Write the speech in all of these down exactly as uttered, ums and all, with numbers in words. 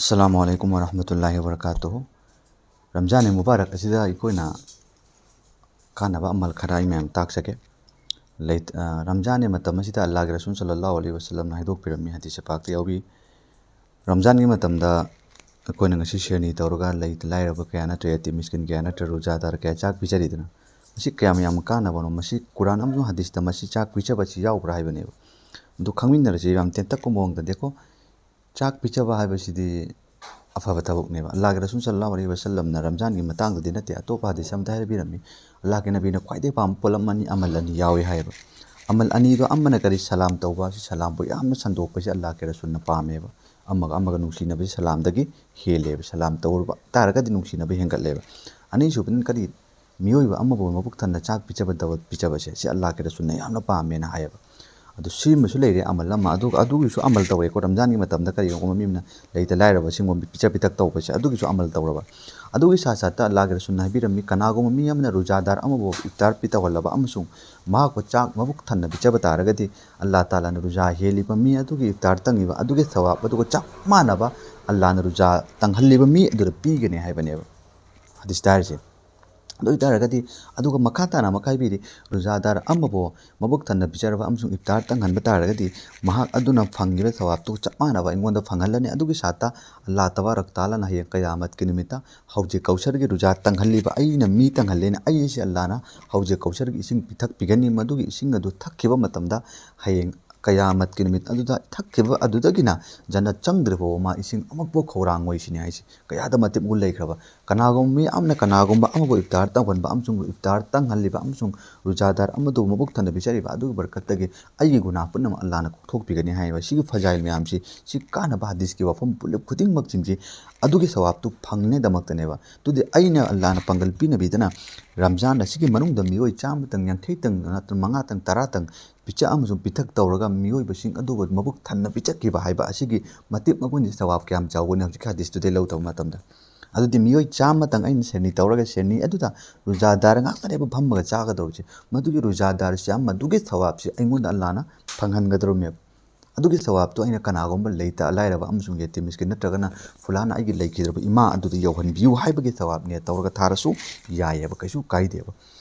ꯑꯁꯂꯥꯃꯨ ꯑꯂꯥꯏꯀꯨꯝ ꯋꯔꯍꯃꯇꯨꯜꯂꯥꯍꯤ ꯋꯕꯔꯀꯥꯇꯨꯍꯨ꯫ ꯔꯝꯖꯥꯟ ꯃꯨꯕꯥꯔꯛ ꯑꯁꯤꯗ ꯑꯩꯈꯣꯏꯅ ꯀꯥꯟꯅꯕ ꯑꯃꯜ ꯈꯔ ꯑꯩ ꯃꯌꯥꯝ ꯇꯥꯛꯆꯒꯦ꯫ ꯂꯩ-, ꯑ, ꯔꯝꯖꯥꯟꯒꯤ ꯃꯇꯝ ꯑꯁꯤꯗ ꯑꯜꯂꯥꯍꯒꯤ ꯔꯁꯨꯜ ꯁꯜꯂꯜꯂꯥꯍꯨ ꯑꯂꯩꯍꯤ ꯋꯁꯜꯂꯝꯅ ꯍꯥꯏꯗꯣꯛꯄꯤꯔꯝꯃꯤ, ꯍꯗꯤꯁ ꯄꯥꯛꯇ ꯌꯥꯎꯏ, ꯔꯝꯖꯥꯟꯒꯤ ꯃꯇꯝꯗ ꯑꯩꯈꯣꯏꯅ ꯉꯁꯤ ꯁꯦꯔꯅꯤ ꯇꯧꯔꯒ ꯂꯩꯇ ꯂꯥꯏꯔꯕ ꯀꯌꯥ ꯅꯠꯇ꯭ꯔꯒ ꯌꯇꯤꯝ ꯃꯤꯁꯀꯤꯟ ꯀꯌꯥ ꯅꯠꯇ꯭ꯔꯒ ꯔꯣꯖꯥꯗꯥꯔ ꯀꯌꯥ ꯆꯥꯛ ꯄꯤꯖꯔꯤꯗꯅ? ꯃꯁꯤ ꯀꯌꯥꯝ ꯌꯥꯝꯅ ꯀꯥꯟꯅꯕꯅꯣ? ꯃꯁꯤ ꯀꯨꯔꯥꯟ ꯑꯃꯁꯨꯡ ꯍꯗꯤꯁꯇ ꯃꯁꯤ ꯆꯥꯛ ꯄꯤꯖꯕꯁꯤ ꯌꯥꯎꯕ꯭ꯔꯥ ꯍꯥꯏꯕꯅꯦꯕ꯫ ꯑꯗꯨ ꯈꯪꯃꯤꯟꯅꯔꯁꯤ, ꯌꯥꯝ ꯇꯦꯟꯇꯛꯄ ꯃꯑꯣꯡꯗ꯫ ꯗꯦꯈꯣ, ꯆꯥꯛ ꯄꯤꯖꯕ ꯍꯥꯏꯕꯁꯤꯗꯤ ꯑꯐꯕ ꯊꯕꯛꯅꯦꯕ꯫ ꯑꯜꯂꯥꯍꯒꯤ ꯔꯁꯨꯜ ꯁꯜꯂꯜꯂꯥꯍꯨ ꯑꯂꯩꯍꯤ ꯋꯁꯜꯂꯝꯅ ꯔꯝꯖꯥꯟꯒꯤ ꯃꯇꯥꯡꯗꯗꯤ ꯅꯠꯇꯦ, ꯑꯇꯣꯞꯄ ꯍꯗꯤꯁ ꯑꯃꯗ ꯍꯥꯏꯕꯤꯔꯝꯃꯤ, ꯑꯜꯂꯥꯍꯒꯤ ꯅꯕꯤꯅ ꯈ꯭ꯋꯥꯏꯗꯒꯤ ꯄꯥꯝꯕ ꯄꯣꯠꯂꯝ ꯑꯅꯤ, ꯑꯃꯜ ꯑꯅꯤ ꯌꯥꯎꯏ ꯍꯥꯏꯌꯦꯕ꯫ ꯑꯃꯜ ꯑꯅꯤꯗꯣ ꯑꯃꯅ ꯀꯔꯤ? ꯁꯂꯥꯝ ꯇꯧꯕ꯫ ꯁꯤ ꯁꯂꯥꯝꯕꯨ ꯌꯥꯝꯅ ꯁꯟꯗꯣꯛꯄꯁꯤ ꯑꯜꯂꯥꯍꯒꯤ ꯔꯁꯨꯜꯅ ꯄꯥꯝꯃꯦꯕ꯫ ꯑꯃꯒ ꯑꯃꯒ ꯅꯨꯡꯁꯤꯅꯕꯁꯤ ꯁꯂꯥꯝꯗꯒꯤ ꯍꯦꯜꯂꯦꯕ꯫ ꯁꯂꯥꯝ ꯇꯧꯔꯨꯕ ꯇꯥꯔꯒꯗꯤ ꯅꯨꯡꯁꯤꯅꯕ ꯍꯦꯟꯒꯠꯂꯦꯕ꯫ ꯑꯅꯤꯁꯨꯕꯅ ꯀꯔꯤ? ꯃꯤꯑꯣꯏꯕ ꯑꯃꯕꯨ ꯃꯕꯨꯛ ꯊꯟꯅ ꯆꯥꯛ ꯄꯤꯖꯕ ꯗꯥꯋꯠ ꯄꯤꯖꯕꯁꯦ, ꯁꯤ ꯑꯜꯂꯥꯍꯒꯤ ꯔꯁꯨꯜꯅ ꯌꯥꯝꯅ ꯄꯥꯝꯃꯦꯅ ꯍꯥꯏꯌꯦꯕ꯫ ꯑꯗꯨ ꯁꯤꯃꯁꯨ ꯂꯩꯔꯦ ꯑꯃꯜ ꯑꯃ꯫ ꯑꯗꯨꯒ ꯑꯗꯨꯒꯤꯁꯨ ꯑꯃꯜ ꯇꯧꯋꯦꯀꯣ꯫ ꯔꯝꯖꯥꯟꯒꯤ ꯃꯇꯝꯗ ꯀꯔꯤꯒꯨꯝꯕ ꯃꯤ ꯑꯃꯅ ꯂꯩꯇ ꯂꯥꯏꯔꯕꯁꯤꯡꯕꯨ ꯄꯤꯖ ꯄꯤꯊꯛ ꯇꯧꯕꯁꯦ, ꯑꯗꯨꯒꯤꯁꯨ ꯑꯃꯜ ꯇꯧꯔꯕ꯫ ꯑꯗꯨꯒꯤ ꯁꯥ ꯁꯥꯠꯇ ꯑꯜꯂꯥꯍꯒꯤ ꯔꯁꯨꯜꯅ ꯍꯥꯏꯕꯤꯔꯝꯃꯤ, ꯀꯅꯥꯒꯨꯝꯕ ꯃꯤ ꯑꯃꯅ ꯔꯣꯖꯥꯗꯥꯔ ꯑꯃꯕꯨ ꯏꯐꯇꯥꯔ ꯄꯤ ꯇꯧꯍꯜꯂꯕ ꯑꯃꯁꯨꯡ ꯃꯍꯥꯛꯄꯨ ꯆꯥꯛ ꯃꯕꯨꯛ ꯊꯟꯅ ꯄꯤꯖꯕ ꯇꯥꯔꯒꯗꯤ, ꯑꯜꯂꯥꯍ ꯇꯥꯂꯥꯅ ꯔꯣꯖꯥ ꯍꯦꯜꯂꯤꯕ ꯃꯤ ꯑꯗꯨꯒꯤ ꯏꯐꯇꯥꯔ ꯇꯪꯉꯤꯕ ꯑꯗꯨꯒꯤ ꯁꯋꯥꯕ ꯑꯗꯨꯒ ꯆꯞ ꯃꯥꯟꯅꯕ ꯑꯜꯂꯥꯍꯅ ꯔꯣꯖꯥ ꯇꯪꯍꯜꯂꯤꯕ ꯃꯤ ꯑꯗꯨꯗ ꯄꯤꯒꯅꯤ ꯍꯥꯏꯕꯅꯦꯕ ꯍꯗꯤꯁꯇ ꯍꯥꯏꯔꯤꯁꯦ꯫ ꯑꯗꯨ ꯑꯣꯏꯇꯥꯔꯒꯗꯤ, ꯑꯗꯨꯒ ꯃꯈꯥ ꯇꯥꯅ ꯑꯃꯨꯛ ꯍꯥꯏꯕꯤꯔꯤ, ꯔꯣꯖꯥꯗꯥꯔ ꯑꯃꯕꯨ ꯃꯕꯨꯛ ꯊꯟꯅ ꯄꯤꯖꯔꯕ ꯑꯃꯁꯨꯡ ꯏꯐꯇꯥꯔ ꯇꯪꯍꯟꯕ ꯇꯥꯔꯒꯗꯤ, ꯃꯍꯥꯛ ꯑꯗꯨꯅ ꯐꯪꯉꯤꯕ ꯁꯋꯥꯕꯇꯨ ꯆꯞ ꯃꯥꯟꯅꯕ ꯑꯩꯉꯣꯟꯗ ꯐꯪꯍꯜꯂꯅꯤ꯫ ꯑꯗꯨꯒꯤ ꯁꯥꯠꯇ ꯑꯜꯂꯥꯍ ꯇꯕꯥꯔꯛ ꯇꯥꯂꯥꯅ ꯍꯌꯦꯡ ꯀꯌꯥꯃꯠꯀꯤ ꯅꯨꯃꯤꯠꯇ ꯍꯧꯖꯤꯛ ꯀꯧꯁꯔꯒꯤ ꯔꯣꯖꯥ ꯇꯪꯍꯜꯂꯤꯕ ꯑꯩꯅ ꯃꯤ ꯇꯪꯍꯜꯂꯦꯅ ꯑꯩꯁꯦ ꯑꯜꯂꯥꯍꯅ ꯍꯧꯖꯤꯛ ꯀꯧꯁꯔꯒꯤ ꯏꯁꯤꯡ ꯄꯤꯊꯛꯄꯤꯒꯅꯤ꯫ ꯃꯗꯨꯒꯤ ꯏꯁꯤꯡ ꯑꯗꯨ ꯊꯛꯈꯤꯕ ꯃꯇꯝꯗ ꯍꯌꯦꯡ ꯀꯌꯥꯃꯠꯀꯤ ꯅꯨꯃꯤꯠ ꯑꯗꯨꯗ ꯊꯛꯈꯤꯕ ꯑꯗꯨꯗꯒꯤꯅ ꯖꯟꯅꯠ ꯆꯪꯗ꯭ꯔꯤꯐꯥꯎꯕ ꯃꯥ ꯏꯁꯤꯡ ꯑꯃꯨꯛꯐꯥꯎ ꯈꯧꯔꯥꯡꯉꯣꯏ ꯁꯤꯅꯤ ꯍꯥꯏꯁꯦ꯫ ꯀꯌꯥꯗ ꯃꯇꯤꯛ ꯃꯒꯨꯟ ꯂꯩꯈ꯭ꯔꯕ꯫ ꯀꯅꯥꯒꯨꯝꯕ ꯃꯤ ꯑꯃꯅ ꯀꯅꯥꯒꯨꯝꯕ ꯑꯃꯕꯨ ꯏꯐꯇꯥꯔ ꯇꯧꯍꯟꯕ ꯑꯃꯁꯨꯡ ꯏꯐꯇꯥꯔ ꯇꯪꯍꯜꯂꯤꯕ ꯑꯃꯁꯨꯡ ꯔꯣꯖꯥꯗꯥꯔ ꯑꯃꯗꯨ ꯃꯕꯨꯛ ꯊꯟꯅ ꯄꯤꯖꯔꯤꯕ ꯑꯗꯨꯒꯤ ꯕꯔꯀꯠꯇꯒꯤ ꯑꯩꯒꯤ ꯒꯨꯅꯥꯍ ꯄꯨꯝꯅꯃꯛ ꯑꯜꯂꯥꯍꯅ ꯀꯣꯛꯊꯣꯛꯄꯤꯒꯅꯤ ꯍꯥꯏꯕ꯫ ꯁꯤꯒꯤ ꯐꯖꯥꯏꯜ ꯃꯌꯥꯝꯁꯤ, ꯁꯤ ꯀꯥꯟꯅꯕ ꯍꯗꯤꯁꯀꯤ ꯋꯥꯐꯝ ꯄꯨꯂꯞ ꯈꯨꯗꯤꯡꯃꯛꯁꯤꯡꯁꯤ ꯑꯗꯨꯒꯤ ꯁꯋꯥꯕꯇꯨ ꯐꯪꯅꯤꯡꯉꯥꯏꯗꯃꯛꯇꯅꯦꯕ꯫ ꯑꯗꯨꯗꯤ ꯑꯩꯅ ꯑꯜꯂꯥꯍꯅ ꯄꯥꯡꯒꯜ ꯄꯤꯅꯕꯤꯗꯅ ꯔꯝꯖꯥꯟ ꯑꯁꯤꯒꯤ ꯃꯅꯨꯡꯗ ꯃꯤꯑꯣꯏ ꯆꯥꯝꯃꯇꯪ, ꯌꯥꯡꯈꯩꯇꯪ ꯅꯠꯇ꯭ꯔꯒ ꯃꯉꯥꯇꯪ, ꯇꯔꯥꯇꯪ ꯄꯤꯖ ꯑꯃꯁꯨꯡ ꯄꯤꯊꯛ ꯇꯧꯔꯒ ꯃꯤꯑꯣꯏꯕꯁꯤꯡ ꯑꯗꯨꯕꯨ ꯃꯕꯨꯛ ꯊꯟꯅ ꯄꯤꯖꯈꯤꯕ ꯍꯥꯏꯕ ꯑꯁꯤꯒꯤ ꯃꯇꯤꯛ ꯃꯒꯨꯟꯁꯤ ꯁꯋꯥꯕ ꯀꯌꯥꯝ ꯆꯥꯎꯒꯅꯤ ꯍꯧꯖꯤꯛꯀꯤ ꯍꯗꯤꯁꯇꯨꯗꯩ ꯂꯧꯗꯕ ꯃꯇꯝꯗ꯫ ꯑꯗꯨꯗꯤ ꯃꯤꯑꯣꯏ ꯆꯥꯝꯃꯇꯪ ꯑꯩꯅ ꯁꯦꯔꯅꯤ ꯇꯧꯔꯒ ꯁꯦꯔꯅꯤ ꯑꯗꯨꯗ ꯔꯣꯖꯥꯗꯥꯔ ꯉꯥꯛꯇꯅꯦꯕ ꯐꯝꯃꯒ ꯆꯥꯒꯗꯧꯔꯤꯁꯦ꯫ ꯃꯗꯨꯒꯤ ꯔꯣꯖꯥꯗꯥꯔꯁꯤ ꯌꯥꯝ ꯃꯗꯨꯒꯤ ꯁꯋꯥꯕꯁꯤ ꯑꯩꯉꯣꯟꯗ ꯑꯜꯂꯥꯍꯅ ꯐꯪꯍꯟꯒꯗꯧꯔꯤꯕꯅꯦꯕ꯫ ꯑꯗꯨꯒꯤ ꯁꯋꯥꯕꯇꯣ ꯑꯩꯅ ꯀꯅꯥꯒꯨꯝꯕ ꯂꯩꯇ ꯂꯥꯏꯔꯕ ꯑꯃꯁꯨꯡ ꯌꯦꯇꯤꯝ ꯃꯤꯁꯀꯤꯟ ꯅꯠꯇ꯭ꯔꯒꯅ ꯐꯨꯂꯥꯅ ꯑꯩꯒꯤ ꯂꯩꯈꯤꯗ꯭ꯔꯕ ꯏꯃꯥ ꯑꯗꯨꯗ ꯌꯧꯍꯟꯕꯤꯌꯨ ꯍꯥꯏꯕꯒꯤ ꯁꯋꯥꯕꯅꯦ ꯇꯧꯔꯒ ꯊꯥꯔꯁꯨ ꯌꯥꯏꯑꯕ, ꯀꯩꯁꯨ ꯀꯥꯏꯗꯦꯕ꯫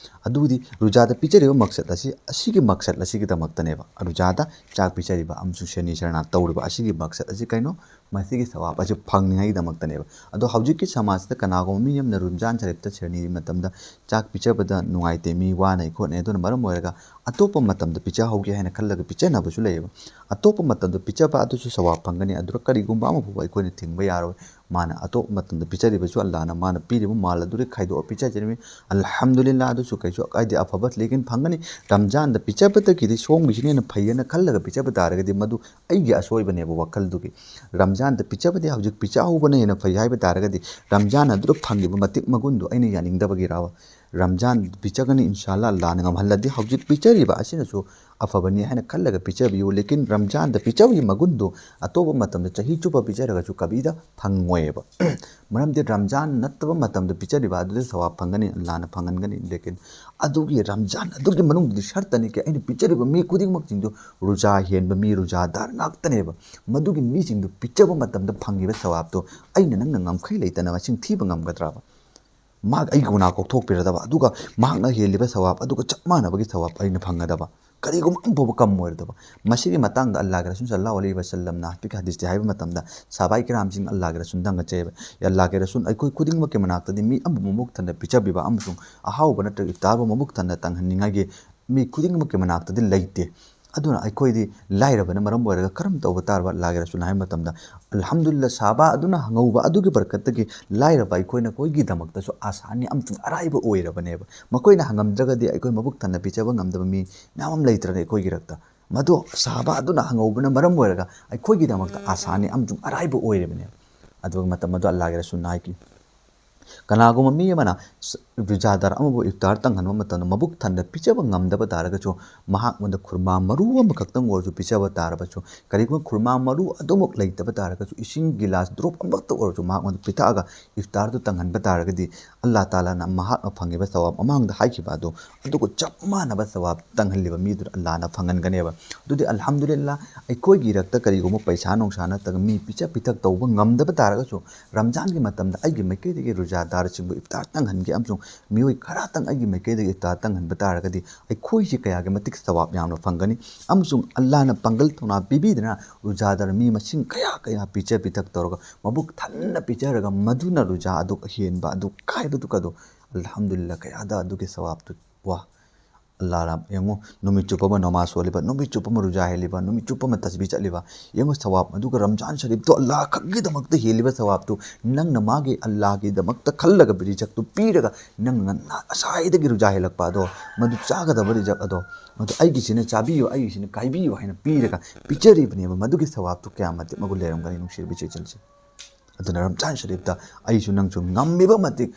ꯑꯗꯨꯕꯨꯗꯤ ꯔꯨꯖꯥꯗ ꯄꯤꯖꯔꯤꯕ ꯃꯛꯁꯠ ꯑꯁꯤ, ꯑꯁꯤꯒꯤ ꯃꯛꯁꯠ ꯑꯁꯤꯒꯤꯗꯃꯛꯇꯅꯦꯕ꯫ ꯔꯨꯖꯥꯗ ꯆꯥꯛ ꯄꯤꯖꯔꯤꯕ ꯑꯃꯁꯨꯡ ꯁꯦꯅꯤ ꯁꯔꯅꯥ ꯇꯧꯔꯤꯕ ꯑꯁꯤꯒꯤ ꯃꯛꯁꯠ ꯑꯁꯤ ꯀꯩꯅꯣ? ꯃꯁꯤꯒꯤ ꯁꯋꯥꯕ ꯑꯁꯤ ꯐꯪꯅꯤꯡꯉꯥꯏꯒꯤꯗꯃꯛꯇꯅꯦꯕ꯫ ꯑꯗꯣ ꯍꯧꯖꯤꯛꯀꯤ ꯁꯃꯥꯖꯁꯤꯗ ꯀꯅꯥꯒꯨꯝꯕ ꯃꯤ ꯑꯃꯅ ꯔꯝꯖꯥꯟ ꯁꯔꯤꯐꯇ ꯁꯦꯅꯤ ꯃꯇꯝꯗ ꯆꯥꯛ ꯄꯤꯖꯕꯗ ꯅꯨꯡꯉꯥꯏꯇꯦ, ꯃꯤ ꯋꯥꯅꯩ ꯈꯣꯠꯅꯩ, ꯑꯗꯨꯅ ꯃꯔꯝ ꯑꯣꯏꯔꯒ ꯑꯇꯣꯞꯄ ꯃꯇꯝꯗ ꯄꯤꯖꯍꯧꯒꯦ ꯍꯥꯏꯅ ꯈꯜꯂꯒ ꯄꯤꯖꯅꯕꯁꯨ ꯂꯩꯌꯦꯕ꯫ ꯑꯇꯣꯞꯄ ꯃꯇꯝꯗ ꯄꯤꯖꯕ ꯑꯗꯨꯁꯨ ꯁꯋꯥꯕ ꯐꯪꯒꯅꯤ꯫ ꯑꯗꯨꯗ ꯀꯔꯤꯒꯨꯝꯕ ꯑꯃ ꯐꯥꯎꯕ ꯑꯩꯈꯣꯏꯅ ꯊꯤꯡꯕ ꯌꯥꯔꯣꯏ꯫ ꯃꯥꯅ ꯑꯇꯣꯞꯄ ꯃꯇꯝꯗ ꯄꯤꯖꯔꯤꯕꯁꯨ ꯑꯜꯂꯥꯅ ꯃꯥꯅ ꯄꯤꯔꯤꯕ ꯃꯥꯜ ꯑꯗꯨꯗꯤ ꯈꯥꯏꯗꯣꯛꯑ ꯄꯤꯖꯖꯔꯤꯕꯅꯤ꯫ ꯑꯜꯍꯝꯗꯨꯂꯤꯜꯂꯥ, ꯑꯗꯨꯁꯨ ꯀꯩꯁꯨ ꯀꯥꯏꯗꯦ, ꯑꯐꯕ ꯂꯦꯀꯤꯟ ꯐꯪꯒꯅꯤ꯫ ꯔꯝꯖꯥꯟꯗ ꯄꯤꯖꯕꯗꯒꯤꯗꯤ ꯁꯣꯝꯒꯤꯁꯤꯅ ꯍꯦꯟꯅ ꯐꯩꯌꯦꯅ ꯈꯜꯂꯒ ꯄꯤꯖꯕ ꯇꯥꯔꯒꯗꯤ ꯃꯗꯨ ꯑꯩꯒꯤ ꯑꯁꯣꯏꯕꯅꯦꯕ ꯋꯥꯈꯜꯗꯨꯒꯤ꯫ ꯔꯝꯖꯥꯟꯗ ꯄꯤꯖꯕꯗꯤ ꯍꯧꯖꯤꯛ ꯄꯤꯖꯍꯧꯕꯅ ꯍꯦꯟꯅ ꯐꯩ ꯍꯥꯏꯕ ꯇꯥꯔꯒꯗꯤ ꯔꯝꯖꯥꯟ ꯑꯗꯨꯗ ꯐꯪꯉꯤꯕ ꯃꯇꯤꯛ ꯃꯒꯨꯟꯗꯣ ꯑꯩꯅ ꯌꯥꯅꯤꯡꯗꯕꯒꯤꯔꯕ? ꯔꯝꯖꯥꯟ ꯄꯤꯖꯒꯅꯤ, ꯏꯟꯁꯥꯜꯂꯥ, ꯑꯜꯂꯥꯅ ꯉꯝꯍꯜꯂꯗꯤ ꯍꯧꯖꯤꯛ ꯄꯤꯖꯔꯤꯕ ꯑꯁꯤꯅꯁꯨ ꯑꯐꯕꯅꯤ ꯍꯥꯏꯅ ꯈꯜꯂꯒ ꯄꯤꯖꯕꯤꯌꯨ꯫ ꯂꯦꯀꯤꯟ ꯔꯝꯖꯥꯟꯗ ꯄꯤꯖꯕꯒꯤ ꯃꯒꯨꯟꯗꯣ ꯑꯇꯣꯞꯄ ꯃꯇꯝꯗ ꯆꯍꯤ ꯆꯨꯞꯄ ꯄꯤꯖꯔꯒꯁꯨ ꯀꯕꯤꯗ ꯐꯪꯉꯣꯏꯑꯕ꯫ ꯃꯔꯝꯗꯤ ꯔꯝꯖꯥꯟ ꯅꯠꯇꯕ ꯃꯇꯝꯗ ꯄꯤꯖꯔꯤꯕ ꯑꯗꯨꯗ ꯁꯋꯥꯕ ꯐꯪꯒꯅꯤ, ꯑꯜꯂꯥꯅ ꯐꯪꯍꯟꯒꯅꯤ꯫ ꯂꯦꯀꯤꯟ ꯑꯗꯨꯒꯤ ꯔꯝꯖꯥꯟ ꯑꯗꯨꯒꯤ ꯃꯅꯨꯡꯗꯗꯤ ꯁꯔꯇꯅꯤ ꯀꯤ ꯑꯩꯅ ꯄꯤꯖꯔꯤꯕ ꯃꯤ ꯈꯨꯗꯤꯡꯃꯛꯁꯤꯡꯗꯨ ꯔꯨꯖꯥ ꯍꯦꯟꯕ ꯃꯤ, ꯔꯨꯖꯥꯗꯥꯔ ꯉꯥꯛꯇꯅꯦꯕ꯫ ꯃꯗꯨꯒꯤ ꯃꯤꯁꯤꯡꯗꯨ ꯄꯤꯖꯕ ꯃꯇꯝꯗ ꯐꯪꯉꯤꯕ ꯁꯋꯥꯕꯇꯣ ꯑꯩꯅ ꯅꯪꯅ ꯉꯝꯈꯩ ꯂꯩꯇꯅ ꯃꯁꯤꯡ ꯊꯤꯕ ꯉꯝꯒꯗ꯭ꯔꯕ? ꯃꯍꯥꯛ ꯑꯩꯒꯤ ꯒꯨꯅꯥ ꯀꯣꯛꯊꯣꯛꯄꯤꯔꯗꯕ, ꯑꯗꯨꯒ ꯃꯍꯥꯛꯅ ꯍꯦꯜꯂꯤꯕ ꯁꯋꯥꯕ ꯑꯗꯨꯒ ꯆꯞ ꯃꯥꯟꯅꯕꯒꯤ ꯁꯋꯥꯕ ꯑꯩꯅ ꯐꯪꯒꯗꯕ, ꯀꯔꯤꯒꯨꯝꯕ ꯑꯃ ꯐꯥꯎꯕ ꯀꯝ ꯑꯣꯏꯔꯗꯕ꯫ ꯃꯁꯤꯒꯤ ꯃꯇꯥꯡꯗ ꯑꯜꯂꯥꯍꯒꯤ ꯔꯁꯨꯜ ꯁꯜꯂꯥꯍꯨ ꯑꯂꯩꯍꯤ ꯋꯁꯜꯂꯝꯅ ꯍꯥꯏꯐꯦꯠ ꯍꯗꯤꯁꯇ ꯍꯥꯏꯕ ꯃꯇꯝꯗ, ꯁꯍꯥꯕꯥꯏ ꯀꯤꯔꯥꯝꯁꯤꯡ ꯑꯜꯂꯥꯍꯒꯤ ꯔꯁꯨꯜ ꯊꯥꯒꯠꯆꯩꯕ, ꯑꯜꯂꯥꯍꯒꯤ ꯔꯁꯨꯜ, ꯑꯩꯈꯣꯏ ꯈꯨꯗꯤꯡꯃꯛꯀꯤ ꯃꯅꯥꯛꯇꯗꯤ ꯃꯤ ꯑꯃꯕꯨ ꯃꯕꯨꯛ ꯊꯟꯅ ꯄꯤꯖꯕꯤꯕ ꯑꯃꯁꯨꯡ ꯑꯍꯥꯎꯕ ꯅꯠꯇ꯭ꯔꯒ ꯏꯐꯇꯥꯔꯕꯨ ꯃꯕꯨꯛ ꯊꯟꯅ ꯇꯪꯍꯟꯅꯤꯡꯉꯥꯏꯒꯤ ꯃꯤ ꯈꯨꯗꯤꯡꯃꯛꯀꯤ ꯃꯅꯥꯛꯇꯗꯤ ꯂꯩꯇꯦ꯫ ꯑꯗꯨꯅ ꯑꯩꯈꯣꯏꯗꯤ ꯂꯥꯏꯔꯕꯅ ꯃꯔꯝ ꯑꯣꯏꯔꯒ ꯀꯔꯝ ꯇꯧꯕ ꯇꯥꯔꯕ? ꯑꯜꯂꯥꯍꯒꯤ ꯔꯁꯨꯜꯅ ꯍꯥꯏꯕ ꯃꯇꯝꯗ, ꯑꯜꯍꯝꯗꯨꯂꯤꯜꯂꯥ, ꯁꯍꯥꯕꯥ ꯑꯗꯨꯅ ꯍꯪꯍꯧꯕ ꯑꯗꯨꯒꯤ ꯕꯔꯀꯠꯇꯒꯤ ꯂꯥꯏꯔꯕ ꯑꯩꯈꯣꯏꯅ, ꯑꯩꯈꯣꯏꯒꯤꯗꯃꯛꯇꯁꯨ ꯑꯁꯥꯅꯤ ꯑꯃꯁꯨꯡ ꯑꯔꯥꯏꯕ ꯑꯣꯏꯔꯕꯅꯦꯕ꯫ ꯃꯈꯣꯏꯅ ꯍꯪꯉꯝꯗ꯭ꯔꯒꯗꯤ ꯑꯩꯈꯣꯏ ꯃꯕꯨꯛ ꯊꯟꯅ ꯄꯤꯖꯕ ꯉꯝꯗꯕ ꯃꯤ ꯃꯌꯥꯝ ꯑꯃ ꯂꯩꯇ꯭ꯔꯅꯦ ꯑꯩꯈꯣꯏꯒꯤ ꯔꯛꯇ? ꯃꯗꯣ ꯁꯍꯥꯕꯥ ꯑꯗꯨꯅ ꯍꯪꯍꯧꯕꯅ ꯃꯔꯝ ꯑꯣꯏꯔꯒ ꯑꯩꯈꯣꯏꯒꯤꯗꯃꯛꯇ ꯑꯁꯥꯅꯤ ꯑꯃꯁꯨꯡ ꯑꯔꯥꯏꯕ ꯑꯣꯏꯔꯤꯕꯅꯦꯕ꯫ ꯑꯗꯨꯒꯤ ꯃꯇꯝ ꯑꯗꯨ ꯑꯜꯂꯥꯍꯒꯤ ꯔꯁꯨꯜꯅ ꯍꯥꯏꯈꯤ, ꯀꯅꯥꯒꯨꯝꯕ ꯃꯤ ꯑꯃꯅ ꯔꯨꯖꯥꯗꯥꯔ ꯑꯃꯕꯨ ꯏꯐꯇꯥꯔ ꯇꯪꯍꯟꯕ ꯃꯇꯝꯗ ꯃꯕꯨꯛ ꯊꯟꯅ ꯄꯤꯖꯕ ꯉꯝꯗꯕ ꯇꯥꯔꯒꯁꯨ, ꯃꯍꯥꯛꯉꯣꯟꯗ ꯈꯨꯔꯃꯥ ꯃꯔꯨ ꯑꯃꯈꯛꯇꯪ ꯑꯣꯏꯔꯁꯨ ꯄꯤꯖꯕ ꯇꯥꯔꯕꯁꯨ, ꯀꯔꯤꯒꯨꯝꯕ ꯈꯨꯔꯃꯥ ꯃꯔꯨ ꯑꯗꯨꯃꯛ ꯂꯩꯇꯕ ꯇꯥꯔꯒꯁꯨ, ꯏꯁꯤꯡ ꯒꯤꯂꯥꯁ ꯗ꯭ꯔꯣꯞ ꯑꯃꯈꯛꯇ ꯑꯣꯏꯔꯁꯨ ꯃꯍꯥꯛꯉꯣꯟꯗ ꯄꯤꯊꯛꯑꯒ ꯏꯐꯇꯥꯔꯗꯨ ꯇꯪꯍꯟꯕ ꯇꯥꯔꯒꯗꯤ, ꯑꯜꯂꯥ ꯇꯥꯂꯥꯅ ꯃꯍꯥꯛꯅ ꯐꯪꯉꯤꯕ ꯁꯋꯥꯕ ꯃꯃꯥꯡꯗ ꯍꯥꯏꯈꯤꯕ ꯑꯗꯨ, ꯑꯗꯨꯒ ꯆꯞ ꯃꯥꯟꯅꯕ ꯁꯋꯥꯕ ꯇꯪꯍꯜꯂꯤꯕ ꯃꯤꯗꯨꯗ ꯑꯜꯂꯥꯅ ꯐꯪꯍꯟꯒꯅꯦꯕ꯫ ꯑꯗꯨꯗꯤ ꯑꯜꯍꯝꯗꯨꯂꯤꯜꯂꯥ, ꯑꯩꯈꯣꯏꯒꯤ ꯏꯔꯛꯇ ꯀꯔꯤꯒꯨꯝꯕ ꯄꯩꯁꯥ ꯅꯨꯡꯁꯥ ꯅꯠꯇ꯭ꯔꯒ ꯃꯤ ꯄꯤꯖ ꯄꯤꯊꯛ ꯇꯧꯕ ꯉꯝꯗꯕ ꯇꯥꯔꯒꯁꯨ, ꯔꯝꯖꯥꯟꯒꯤ ꯃꯇꯝꯗ ꯑꯩꯒꯤ ꯃꯥꯏꯀꯩꯗꯒꯤ ꯔꯨꯖꯥꯗꯥꯔꯁꯤꯡꯕꯨ ꯏꯐꯇꯥꯔ ꯇꯪꯍꯟꯒꯦ ꯑꯃꯁꯨꯡ ꯃꯤꯑꯣꯏ ꯈꯔꯇꯪ ꯑꯩꯒꯤ ꯃꯥꯏꯀꯩꯗꯒꯤ ꯏꯐꯇꯥꯔ ꯇꯪꯍꯟꯕ ꯇꯥꯔꯒꯗꯤ, ꯑꯩꯈꯣꯏꯁꯤ ꯀꯌꯥꯒꯤ ꯃꯇꯤꯛ ꯁꯋꯥꯕ ꯌꯥꯝꯅ ꯐꯪꯒꯅꯤ꯫ ꯑꯃꯁꯨꯡ ꯑꯜꯂꯥꯅ ꯄꯥꯡꯒꯜ ꯊꯧꯅꯥ ꯄꯤꯕꯤꯗꯅ ꯔꯨꯖꯥꯗꯥꯔ ꯃꯤ ꯃꯁꯤꯡ ꯀꯌꯥ ꯀꯌꯥ ꯄꯤꯖ ꯄꯤꯊꯛ ꯇꯧꯔꯒ ꯃꯕꯨꯛ ꯊꯟꯅ ꯄꯤꯖꯔꯒ ꯃꯗꯨꯅ ꯔꯨꯖꯥ ꯑꯗꯨ ꯍꯦꯟꯕ ꯑꯗꯨ ꯀꯥꯏꯕꯗꯨꯒ ꯑꯗꯨ, ꯑꯜꯍꯝꯗꯨꯂꯤꯜꯂꯥ, ꯀꯌꯥꯗ ꯑꯗꯨꯒꯤ ꯁꯋꯥꯕꯇꯨ ꯋꯥ꯫ ꯑꯜꯂꯥ ꯔꯥꯝ, ꯌꯦꯡꯉꯨ, ꯅꯨꯃꯤꯠ ꯆꯨꯞꯄ ꯑꯃ ꯅꯃꯥꯖ ꯁꯣꯜꯂꯤꯕ, ꯅꯨꯃꯤꯠ ꯆꯨꯞꯄ ꯑꯃ ꯔꯨꯖꯥ ꯍꯦꯜꯂꯤꯕ, ꯅꯨꯃꯤꯠ ꯆꯨꯞꯄ ꯑꯃ ꯇꯁꯕꯤ ꯆꯠꯂꯤꯕ, ꯌꯦꯡꯉꯨ, ꯁꯋꯥꯕ ꯑꯗꯨꯒ ꯔꯝꯖꯥꯟ ꯁꯔꯤꯐꯇꯣ ꯑꯜꯂꯥ ꯈꯛꯀꯤꯗꯃꯛꯇ ꯍꯦꯜꯂꯤꯕ ꯁꯋꯥꯕꯇꯨ ꯅꯪꯅ ꯃꯥꯒꯤ ꯑꯜꯂꯥꯒꯤꯗꯃꯛꯇ ꯈꯜꯂꯒ ꯔꯤꯖꯛꯇꯨ ꯄꯤꯔꯒ ꯅꯪꯅ ꯉꯁꯥꯏꯗꯒꯤ ꯔꯨꯖꯥ ꯍꯦꯜꯂꯛꯄ ꯑꯗꯣ, ꯃꯗꯨ ꯆꯥꯒꯗꯕ ꯔꯤꯖꯛ ꯑꯗꯣ, ꯃꯗꯨ ꯑꯩꯒꯤꯁꯤꯅ ꯆꯥꯕꯤꯌꯨ, ꯑꯩꯒꯤꯁꯤꯅ ꯀꯥꯏꯕꯤꯌꯨ ꯍꯥꯏꯅ ꯄꯤꯔꯒ ꯄꯤꯖꯔꯤꯕꯅꯦꯕ꯫ ꯃꯗꯨꯒꯤ ꯁꯋꯥꯕꯇꯨ ꯀꯌꯥ ꯃꯇꯤꯛ ꯃꯒꯨꯟ ꯂꯩꯔꯝꯒꯅꯤ, ꯅꯨꯡꯁꯤꯔꯕ ꯏꯆꯦ ꯏꯆꯜꯁꯤꯡ꯫ ꯑꯗꯨꯅ ꯔꯝꯖꯥꯟ ꯁꯔꯤꯐꯇ ꯑꯩꯁꯨ ꯅꯪꯁꯨ ꯉꯝꯃꯤꯕ ꯃꯇꯤꯛ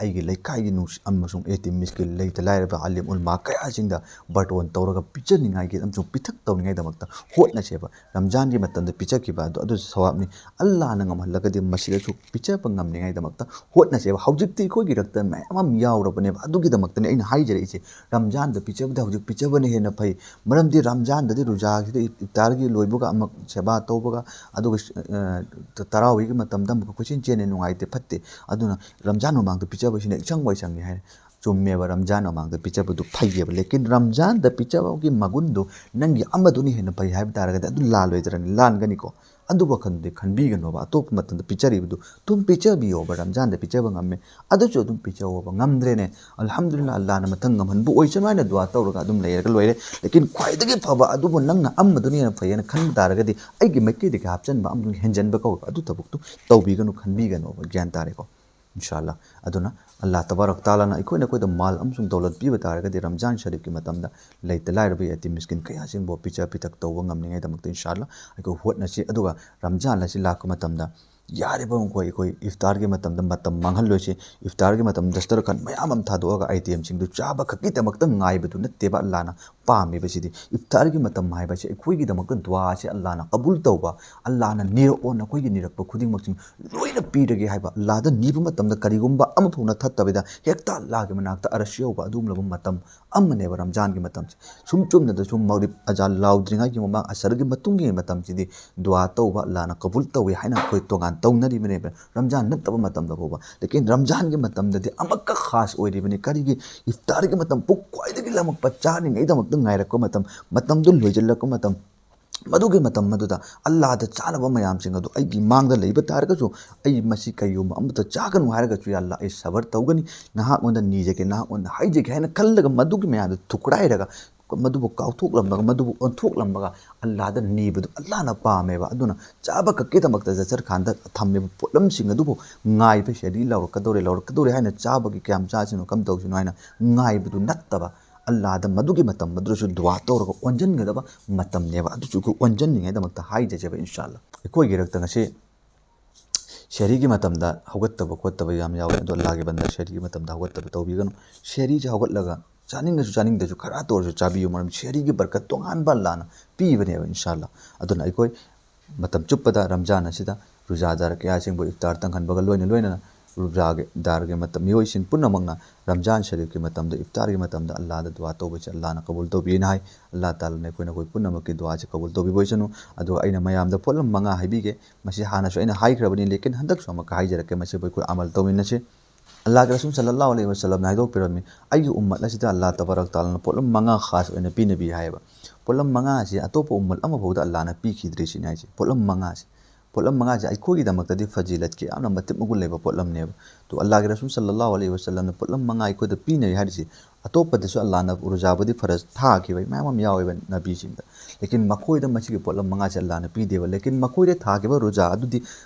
ꯑꯩꯒꯤ ꯂꯩꯀꯥꯏꯒꯤ ꯅꯨꯡꯁꯤ ꯑꯃꯁꯨꯡ ꯌꯦꯇꯤꯝ ꯃꯤꯁꯀꯤꯟ ꯂꯩꯇ ꯂꯥꯏꯔꯕ ꯑꯥꯂꯤꯝ ꯎꯂꯃꯥ ꯀꯌꯥꯁꯤꯡꯗ ꯕꯥꯔꯇꯣꯟ ꯇꯧꯔꯒ ꯄꯤꯖꯅꯤꯡꯉꯥꯏꯒꯤ ꯑꯃꯁꯨꯡ ꯄꯤꯊꯛ ꯇꯧꯅꯤꯡꯉꯥꯏꯗꯃꯛꯇ ꯍꯣꯠꯅꯁꯦꯕ꯫ ꯔꯝꯖꯥꯟꯒꯤ ꯃꯇꯝꯗ ꯄꯤꯖꯈꯤꯕ ꯑꯗꯨ, ꯑꯗꯨꯁꯨ ꯁꯋꯥꯕꯅꯤ꯫ ꯑꯜꯂꯥꯅ ꯉꯝꯍꯜꯂꯒꯗꯤ ꯃꯁꯤꯗꯁꯨ ꯄꯤꯖꯕ ꯉꯝꯅꯤꯡꯉꯥꯏꯗꯃꯛꯇ ꯍꯣꯠꯅꯁꯦꯕ꯫ ꯍꯧꯖꯤꯛꯇꯤ ꯑꯩꯈꯣꯏꯒꯤ ꯔꯛꯇ ꯃꯌꯥꯝ ꯑꯃ ꯌꯥꯎꯔꯕꯅꯦꯕ꯫ ꯑꯗꯨꯒꯤꯗꯃꯛꯇꯅꯦ ꯑꯩꯅ ꯍꯥꯏꯖꯔꯛꯏꯁꯦ, ꯔꯝꯖꯥꯟꯗ ꯄꯤꯖꯕꯗ ꯍꯧꯖꯤꯛ ꯄꯤꯖꯕꯅ ꯍꯦꯟꯅ ꯐꯩ꯫ ꯃꯔꯝꯗꯤ ꯔꯝꯖꯥꯟꯗꯗꯤ ꯔꯨꯖꯥꯒꯤꯗ ꯏꯐꯇꯥꯔꯒꯤ ꯂꯣꯏꯕꯒ ꯑꯃꯨꯛ ꯁꯦꯕꯥ ꯇꯧꯕꯒ, ꯑꯗꯨꯒ, ꯑ, ꯇꯔꯥꯋꯤꯒꯤ ꯃꯇꯝꯗ ꯑꯃꯨꯛꯀ ꯀꯣꯏꯆꯦꯟ ꯆꯦꯟꯅ ꯅꯨꯡꯉꯥꯏꯇꯦ, ꯐꯠꯇꯦ꯫ ꯑꯗꯨꯅ ꯔꯝꯖꯥꯟ ꯃꯃꯥꯡꯗ ꯄꯤꯖꯕꯁꯤꯅ ꯏꯆꯪ ꯋꯥꯏ ꯆꯪꯉꯦ ꯍꯥꯏꯔꯦ꯫ ꯆꯨꯝꯃꯦꯕ, ꯔꯝꯖꯥꯟ ꯃꯃꯥꯡꯗ ꯄꯤꯖꯕꯗꯨ ꯐꯩꯌꯦꯕ꯫ ꯂꯦꯀꯤꯟ ꯔꯝꯖꯥꯟꯗ ꯄꯤꯖꯕꯒꯤ ꯃꯒꯨꯟꯗꯨ ꯅꯪꯒꯤ ꯑꯃꯗꯨꯅ ꯍꯦꯟꯅ ꯐꯩ ꯍꯥꯏꯕ ꯇꯥꯔꯒꯗꯤ ꯑꯗꯨ ꯂꯥꯜꯂꯣꯏꯗ꯭ꯔꯅꯤ? ꯂꯥꯟꯒꯅꯤꯀꯣ꯫ ꯑꯗꯨ ꯋꯥꯈꯜꯗꯨꯗꯤ ꯈꯟꯕꯤꯒꯅꯣꯕ꯫ ꯑꯇꯣꯞꯄ ꯃꯇꯝꯗ ꯄꯤꯖꯔꯤꯕꯗꯨ ꯑꯗꯨꯝ ꯄꯤꯖꯕꯤꯌꯣꯕ꯫ ꯔꯝꯖꯥꯟꯗ ꯄꯤꯖꯕ ꯉꯝꯃꯦ, ꯑꯗꯨꯁꯨ ꯑꯗꯨꯝ ꯄꯤꯖꯧꯕ꯫ ꯉꯝꯗ꯭ꯔꯦꯅꯦ, ꯑꯜꯍꯝꯗꯨꯂꯤꯜꯂꯥ, ꯑꯜꯂꯥꯍꯅ ꯃꯊꯪ ꯉꯝꯍꯟꯕ ꯑꯣꯏꯁꯅꯨ ꯍꯥꯏꯅ ꯗꯨꯋꯥ ꯇꯧꯔꯒ ꯑꯗꯨꯝ ꯂꯩꯔꯒ ꯂꯣꯏꯔꯦ꯫ ꯂꯦꯀꯤꯟ ꯈ꯭ꯋꯥꯏꯗꯒꯤ ꯐꯕ ꯑꯗꯨꯕꯨ ꯅꯪꯅ ꯑꯃꯗꯨꯅ ꯍꯦꯟꯅ ꯐꯩ ꯍꯥꯏꯅ ꯈꯟꯕ ꯇꯥꯔꯒꯗꯤ, ꯑꯩꯒꯤ ꯃꯥꯏꯀꯩꯗꯒꯤ ꯍꯥꯞꯆꯤꯟꯕ ꯑꯃꯗꯨꯅ ꯍꯦꯟꯖꯟꯕ ꯀꯧꯋꯦꯕ꯫ ꯑꯗꯨ ꯊꯕꯛꯇꯨ ꯇꯧꯕꯤꯒꯅꯨ, ꯈꯟꯕꯤꯒꯅꯣꯕ꯫ ꯒ꯭ꯌꯥꯟ ꯇꯥꯔꯦꯀꯣ? ꯏꯟꯁꯥ ꯑꯜꯂꯥ꯫ ꯑꯗꯨꯅ ꯑꯜꯂꯥ ꯇꯕꯥꯔꯛ ꯇꯥꯂꯥꯅ ꯑꯩꯈꯣꯏꯅ ꯑꯩꯈꯣꯏꯗ ꯃꯥꯜ ꯑꯃꯁꯨꯡ ꯗꯧꯂꯠ ꯄꯤꯕ ꯇꯥꯔꯒꯗꯤ, ꯔꯝꯖꯥꯟ ꯁꯔꯤꯐꯀꯤ ꯃꯇꯝꯗ ꯂꯩꯇ ꯂꯥꯏꯔꯕ ꯌꯦꯇꯤꯝ ꯃꯤꯁꯀꯤꯟ ꯀꯌꯥꯁꯤꯡꯕꯨ ꯄꯤꯖ ꯄꯤꯊꯛ ꯇꯧꯕ ꯉꯝꯅꯤꯡꯉꯥꯏꯗꯃꯛꯇ, ꯏꯟꯁꯥ ꯑꯜꯂꯥ, ꯑꯩꯈꯣꯏ ꯍꯣꯠꯅꯁꯤ꯫ ꯑꯗꯨꯒ ꯔꯝꯖꯥꯟ ꯑꯁꯤ ꯂꯥꯛꯄ ꯃꯇꯝꯗ ꯌꯥꯔꯤꯕ ꯃꯈꯩ ꯑꯩꯈꯣꯏ ꯏꯐꯇꯥꯔꯒꯤ ꯃꯇꯝꯗ ꯃꯇꯝ ꯃꯥꯡꯍꯜꯂꯣꯏꯁꯤ꯫ ꯏꯐꯇꯥꯔꯒꯤ ꯃꯇꯝ ꯗꯁꯇꯔꯈꯥꯟ ꯃꯌꯥꯝ ꯑꯃ ꯊꯥꯗꯣꯛꯑꯒ ꯑꯥꯏꯇꯦꯝꯁꯤꯡꯗꯨ ꯆꯥꯕ ꯈꯛꯀꯤꯗꯃꯛꯇ ꯉꯥꯏꯕꯗꯨ ꯅꯠꯇꯦꯕ ꯑꯜꯂꯥꯅ ꯄꯥꯝꯃꯤꯕꯁꯤꯗꯤ꯫ ꯏꯐꯇꯥꯔꯒꯤ ꯃꯇꯝ ꯍꯥꯏꯕꯁꯤ ꯑꯩꯈꯣꯏꯒꯤꯗꯃꯛꯇ ꯗꯨꯋꯥꯁꯦ ꯑꯜꯂꯥꯅ ꯀꯕꯨꯜ ꯇꯧꯕ, ꯑꯜꯂꯥꯅ ꯅꯤꯔꯛꯑꯣ, ꯅꯈꯣꯏꯒꯤ ꯅꯤꯔꯛꯄ ꯈꯨꯗꯤꯡꯃꯛꯁꯤ ꯂꯣꯏꯅ ꯄꯤꯔꯒꯦ ꯍꯥꯏꯕ꯫ ꯑꯜꯂꯥꯗ ꯅꯤꯕ ꯃꯇꯝꯗ ꯀꯔꯤꯒꯨꯝꯕ ꯑꯃꯐꯥꯎ ꯅꯠꯊꯠꯇꯕꯤꯗ ꯍꯦꯛꯇ ꯑꯜꯂꯥꯒꯤ ꯃꯅꯥꯛꯇ ꯑꯔꯁ ꯌꯧꯕ ꯑꯗꯨꯒꯨꯝꯂꯕ ꯃꯇꯝ ꯑꯃꯅꯦꯕ ꯔꯝꯖꯥꯟꯒꯤ ꯃꯇꯝꯁꯦ꯫ ꯁꯨꯝ ꯆꯨꯝꯅꯗ ꯁꯨꯝ ꯃꯒ꯭ꯔꯤꯕ ꯑꯖꯥꯟ ꯂꯥꯎꯗ꯭ꯔꯤꯉꯩꯒꯤ ꯃꯃꯥꯡ, ꯑꯁꯔꯒꯤ ꯃꯇꯨꯡꯒꯤ ꯃꯇꯝꯁꯤꯗꯤ ꯗꯨꯋꯥ ꯇꯧꯕ, ꯑꯜꯂꯥꯅ ꯀꯕꯨꯜ ꯇꯧꯏ ꯍꯥꯏꯅ ꯑꯩꯈꯣꯏ ꯇꯣꯉꯥꯟ ꯇꯧꯅꯔꯤꯕꯅꯦꯕ ꯔꯝꯖꯥꯟ ꯅꯠꯇꯕ ꯃꯇꯝꯗ ꯐꯥꯎꯕ꯫ ꯂꯦꯀꯤꯟ ꯔꯝꯖꯥꯟꯒꯤ ꯃꯇꯝꯗꯗꯤ ꯑꯃꯛꯀ ꯈꯥꯁ ꯑꯣꯏꯔꯤꯕꯅꯤ꯫ ꯀꯔꯤꯒꯤ? ꯏꯐꯇꯥꯔꯒꯤ ꯃꯇꯝ, ꯄꯨꯛ ꯈ꯭ꯋꯥꯏꯗꯒꯤ ꯂꯥꯝꯃꯛꯄ, ꯆꯥꯅꯤꯡꯉꯩꯗꯃꯛꯇ ꯉꯥꯏꯔꯛꯄ ꯃꯇꯝ, ꯃꯇꯝꯗꯨ ꯂꯣꯏꯁꯤꯜꯂꯛꯄ ꯃꯇꯝ, ꯃꯗꯨꯒꯤ ꯃꯇꯝ ꯑꯗꯨꯗ ꯑꯜꯂꯥꯗ ꯆꯥꯅꯕ ꯃꯌꯥꯝꯁꯤꯡ ꯑꯗꯨ ꯑꯩꯒꯤ ꯃꯥꯡꯗ ꯂꯩꯕ ꯇꯥꯔꯒꯁꯨ, ꯑꯩ ꯃꯁꯤ ꯀꯩꯒꯨꯝꯕ ꯑꯃꯠꯇ ꯆꯥꯒꯅꯨ ꯍꯥꯏꯔꯒꯁꯨ, "ꯌꯥ ꯑꯜꯂꯥ, ꯑꯩ ꯁꯕꯔ ꯇꯧꯒꯅꯤ, ꯅꯍꯥꯛꯉꯣꯟꯗ ꯅꯤꯖꯒꯦ, ꯅꯍꯥꯛꯉꯣꯟꯗ ꯍꯥꯏꯖꯒꯦ" ꯍꯥꯏꯅ ꯈꯜꯂꯒ ꯃꯗꯨꯒꯤ ꯃꯌꯥꯝꯗꯨ ꯊꯨꯀ꯭ꯔꯥꯏꯔꯒ, ꯃꯗꯨꯕꯨ ꯀꯥꯎꯊꯣꯛꯂꯝꯂꯒ, ꯃꯗꯨꯕꯨ ꯑꯣꯟꯊꯣꯛꯂꯝꯂꯒ ꯑꯜꯂꯥꯗ ꯅꯤꯕꯗꯨ ꯑꯜꯂꯥꯅ ꯄꯥꯝꯃꯦꯕ꯫ ꯑꯗꯨꯅ ꯆꯥꯕ ꯈꯛꯀꯤꯗꯃꯛꯇ ꯖꯁꯔꯈꯥꯟꯗ ꯊꯝꯃꯤꯕ ꯄꯣꯠꯂꯝꯁꯤꯡ ꯑꯗꯨꯕꯨ ꯉꯥꯏꯕ, ꯁꯦꯔꯤ ꯂꯧꯔꯛꯀꯗꯧꯔꯦ, ꯂꯧꯔꯛꯀꯗꯧꯔꯦ ꯍꯥꯏꯅ ꯆꯥꯕꯒꯤ ꯀꯌꯥꯝ ꯆꯥꯁꯤꯅꯣ, ꯀꯝ ꯇꯧꯁꯤꯅꯣ ꯍꯥꯏꯅ ꯉꯥꯏꯕꯗꯨ ꯅꯠꯇꯕ, ꯑꯜꯂꯥꯗ ꯃꯗꯨꯒꯤ ꯃꯇꯝ ꯑꯗꯨꯗꯁꯨ ꯗꯨꯋꯥ ꯇꯧꯔꯒ ꯑꯣꯟꯁꯤꯟꯒꯗꯕ ꯃꯇꯝꯅꯦꯕ꯫ ꯑꯗꯨꯁꯨ ꯑꯩꯈꯣꯏ ꯑꯣꯟꯁꯤꯟꯅꯤꯡꯉꯥꯏꯗꯃꯛꯇ ꯍꯥꯏꯖꯖꯕ, ꯏꯟꯁꯥ ꯑꯜꯂꯥ꯫ ꯑꯩꯈꯣꯏꯒꯤ ꯏꯔꯛꯇ ꯉꯁꯤ ꯁꯦꯔꯤꯒꯤ ꯃꯇꯝꯗ ꯍꯧꯒꯠꯇꯕ ꯈꯣꯠꯇꯕ ꯌꯥꯝ ꯌꯥꯎꯋꯦ, ꯑꯗꯣ ꯑꯜꯂꯥꯒꯤ ꯕꯟꯗꯥ ꯁꯦꯔꯤꯒꯤ ꯃꯇꯝꯗ ꯍꯧꯒꯠꯇꯕ ꯇꯧꯕꯤꯒꯅꯨ꯫ ꯁꯦꯔꯤꯁꯦ ꯍꯧꯒꯠꯂꯒ ꯆꯥꯅꯤꯡꯉꯁꯨ ꯆꯥꯅꯤꯡꯗ꯭ꯔꯁꯨ ꯈꯔꯇ ꯑꯣꯏꯔꯁꯨ ꯆꯥꯕꯤꯌꯨ, ꯃꯔꯝ ꯁꯦꯔꯤꯒꯤ ꯕꯔꯀꯠ ꯇꯣꯉꯥꯟꯕ ꯑꯜꯂꯥꯅ ꯄꯤꯕꯅꯦꯕ, ꯏꯟꯁꯥ ꯑꯜꯂꯥ꯫ ꯑꯗꯨꯅ ꯑꯩꯈꯣꯏ ꯃꯇꯝ ꯆꯨꯞꯄꯗ ꯔꯝꯖꯥꯟ ꯑꯁꯤꯗ ꯔꯨꯖꯥꯗꯥꯔ ꯀꯌꯥꯁꯤꯡꯕꯨ ꯏꯐꯇꯥꯔ ꯇꯪꯍꯟꯕꯒ ꯂꯣꯏꯅ ꯂꯣꯏꯅꯅ ꯔꯨꯖꯥꯒꯤ ꯗꯥꯔꯒꯤ ꯃꯇꯝ, ꯃꯤꯑꯣꯏꯁꯤꯡ ꯄꯨꯝꯅꯃꯛꯅ ꯔꯝꯖꯥꯟ ꯁꯔꯤꯐꯀꯤ ꯃꯇꯝꯗ ꯏꯐꯇꯥꯔꯒꯤ ꯃꯇꯝꯗ ꯑꯜꯂꯥꯗ ꯗꯨꯋꯥ ꯇꯧꯕꯁꯦ ꯑꯜꯂꯥꯅ ꯀꯕꯨꯜ ꯇꯧꯕꯤꯅ ꯍꯥꯏ꯫ ꯑꯜꯂꯥ ꯇꯥꯂꯥꯅ ꯑꯩꯈꯣꯏ ꯅꯈꯣꯏ ꯄꯨꯝꯅꯃꯛꯀꯤ ꯗꯨꯋꯥꯁꯦ ꯀꯕꯨꯜ ꯇꯧꯕꯤꯕ ꯑꯣꯏꯁꯅꯨ꯫ ꯑꯗꯨꯒ ꯑꯩꯅ ꯃꯌꯥꯝꯗ ꯄꯣꯠꯂꯝ ꯃꯉꯥ ꯍꯥꯏꯕꯤꯒꯦ, ꯃꯁꯤ ꯍꯥꯟꯅꯁꯨ ꯑꯩꯅ ꯍꯥꯏꯈ꯭ꯔꯕꯅꯤ, ꯂꯦꯀꯤꯟ ꯍꯟꯗꯛꯁꯨ ꯑꯃꯨꯛꯀ ꯍꯥꯏꯖꯔꯛꯀꯦ, ꯃꯁꯤꯕꯨ ꯑꯩꯈꯣꯏ ꯑꯃꯜ ꯇꯧꯃꯤꯟꯅꯁꯤ꯫ ꯑꯜꯂꯥꯍꯒꯤ ꯔꯁꯨꯜ ꯁꯜꯂꯜꯂꯥꯍꯨ ꯑꯂꯩꯍꯤ ꯋꯁꯜꯂꯝꯅ ꯍꯥꯏꯗꯣꯛꯄꯤꯔꯝꯃꯤ, "ꯑꯩꯒꯤ ꯎꯝꯃꯠ ꯑꯁꯤꯗ ꯑꯜꯂꯥꯍ ꯇꯕꯥꯔꯛ ꯇꯥꯂꯥꯅ ꯄꯣꯠꯂꯝ ꯃꯉꯥ ꯈꯥꯁ ꯑꯣꯏꯅ ꯄꯤꯅꯕꯤ" ꯍꯥꯏꯌꯦꯕ꯫ ꯄꯣꯠꯂꯝ ꯃꯉꯥ ꯑꯁꯤ ꯑꯇꯣꯞꯄ ꯎꯝꯃꯠ ꯑꯃꯐꯥꯎꯗ ꯑꯜꯂꯥꯍꯅ ꯄꯤꯈꯤꯗ꯭ꯔꯤ ꯁꯤꯅꯤ ꯍꯥꯏꯁꯦ꯫ ꯄꯣꯠꯂꯝ ꯃꯉꯥ ꯑꯁꯤ, ꯄꯣꯠꯂꯝ ꯃꯉꯥꯁꯦ ꯑꯩꯈꯣꯏꯒꯤꯗꯃꯛꯇꯗꯤ ꯐꯖꯤꯂꯠꯀꯤ ꯌꯥꯝꯅ ꯃꯇꯤꯛ ꯃꯒꯨꯟ ꯂꯩꯕ ꯄꯣꯠꯂꯝꯅꯦꯕ꯫ ꯑꯗꯣ ꯑꯜꯂꯥꯍꯒꯤ ꯔꯁꯨꯜ ꯁꯜꯂꯜꯂꯥꯍꯨ ꯑꯂꯩꯍꯤ ꯋꯁꯜꯂꯝꯅ ꯄꯣꯠꯂꯝ ꯃꯉꯥ ꯑꯩꯈꯣꯏꯗ ꯄꯤꯅꯔꯤ ꯍꯥꯏꯔꯤꯁꯤ ꯑꯇꯣꯞꯄꯗꯁꯨ ꯑꯜꯂꯥꯅ ꯔꯨꯖꯥꯕꯨꯗꯤ ꯐꯔꯖ ꯊꯥꯈꯤꯕ ꯃꯌꯥꯝ ꯑꯃ ꯌꯥꯎꯋꯦꯕ ꯅꯕꯤꯁꯤꯡꯗ꯫ ꯂꯦꯀꯤꯟ ꯃꯈꯣꯏꯗ ꯃꯁꯤꯒꯤ ꯄꯣꯠꯂꯝ ꯃꯉꯥꯁꯦ ꯑꯜꯂꯥꯅ ꯄꯤꯗꯦꯕ꯫ ꯂꯦꯀꯤꯟ ꯃꯈꯣꯏꯗ ꯊꯥꯈꯤꯕ ꯔꯨꯖꯥ ꯑꯗꯨꯗꯤ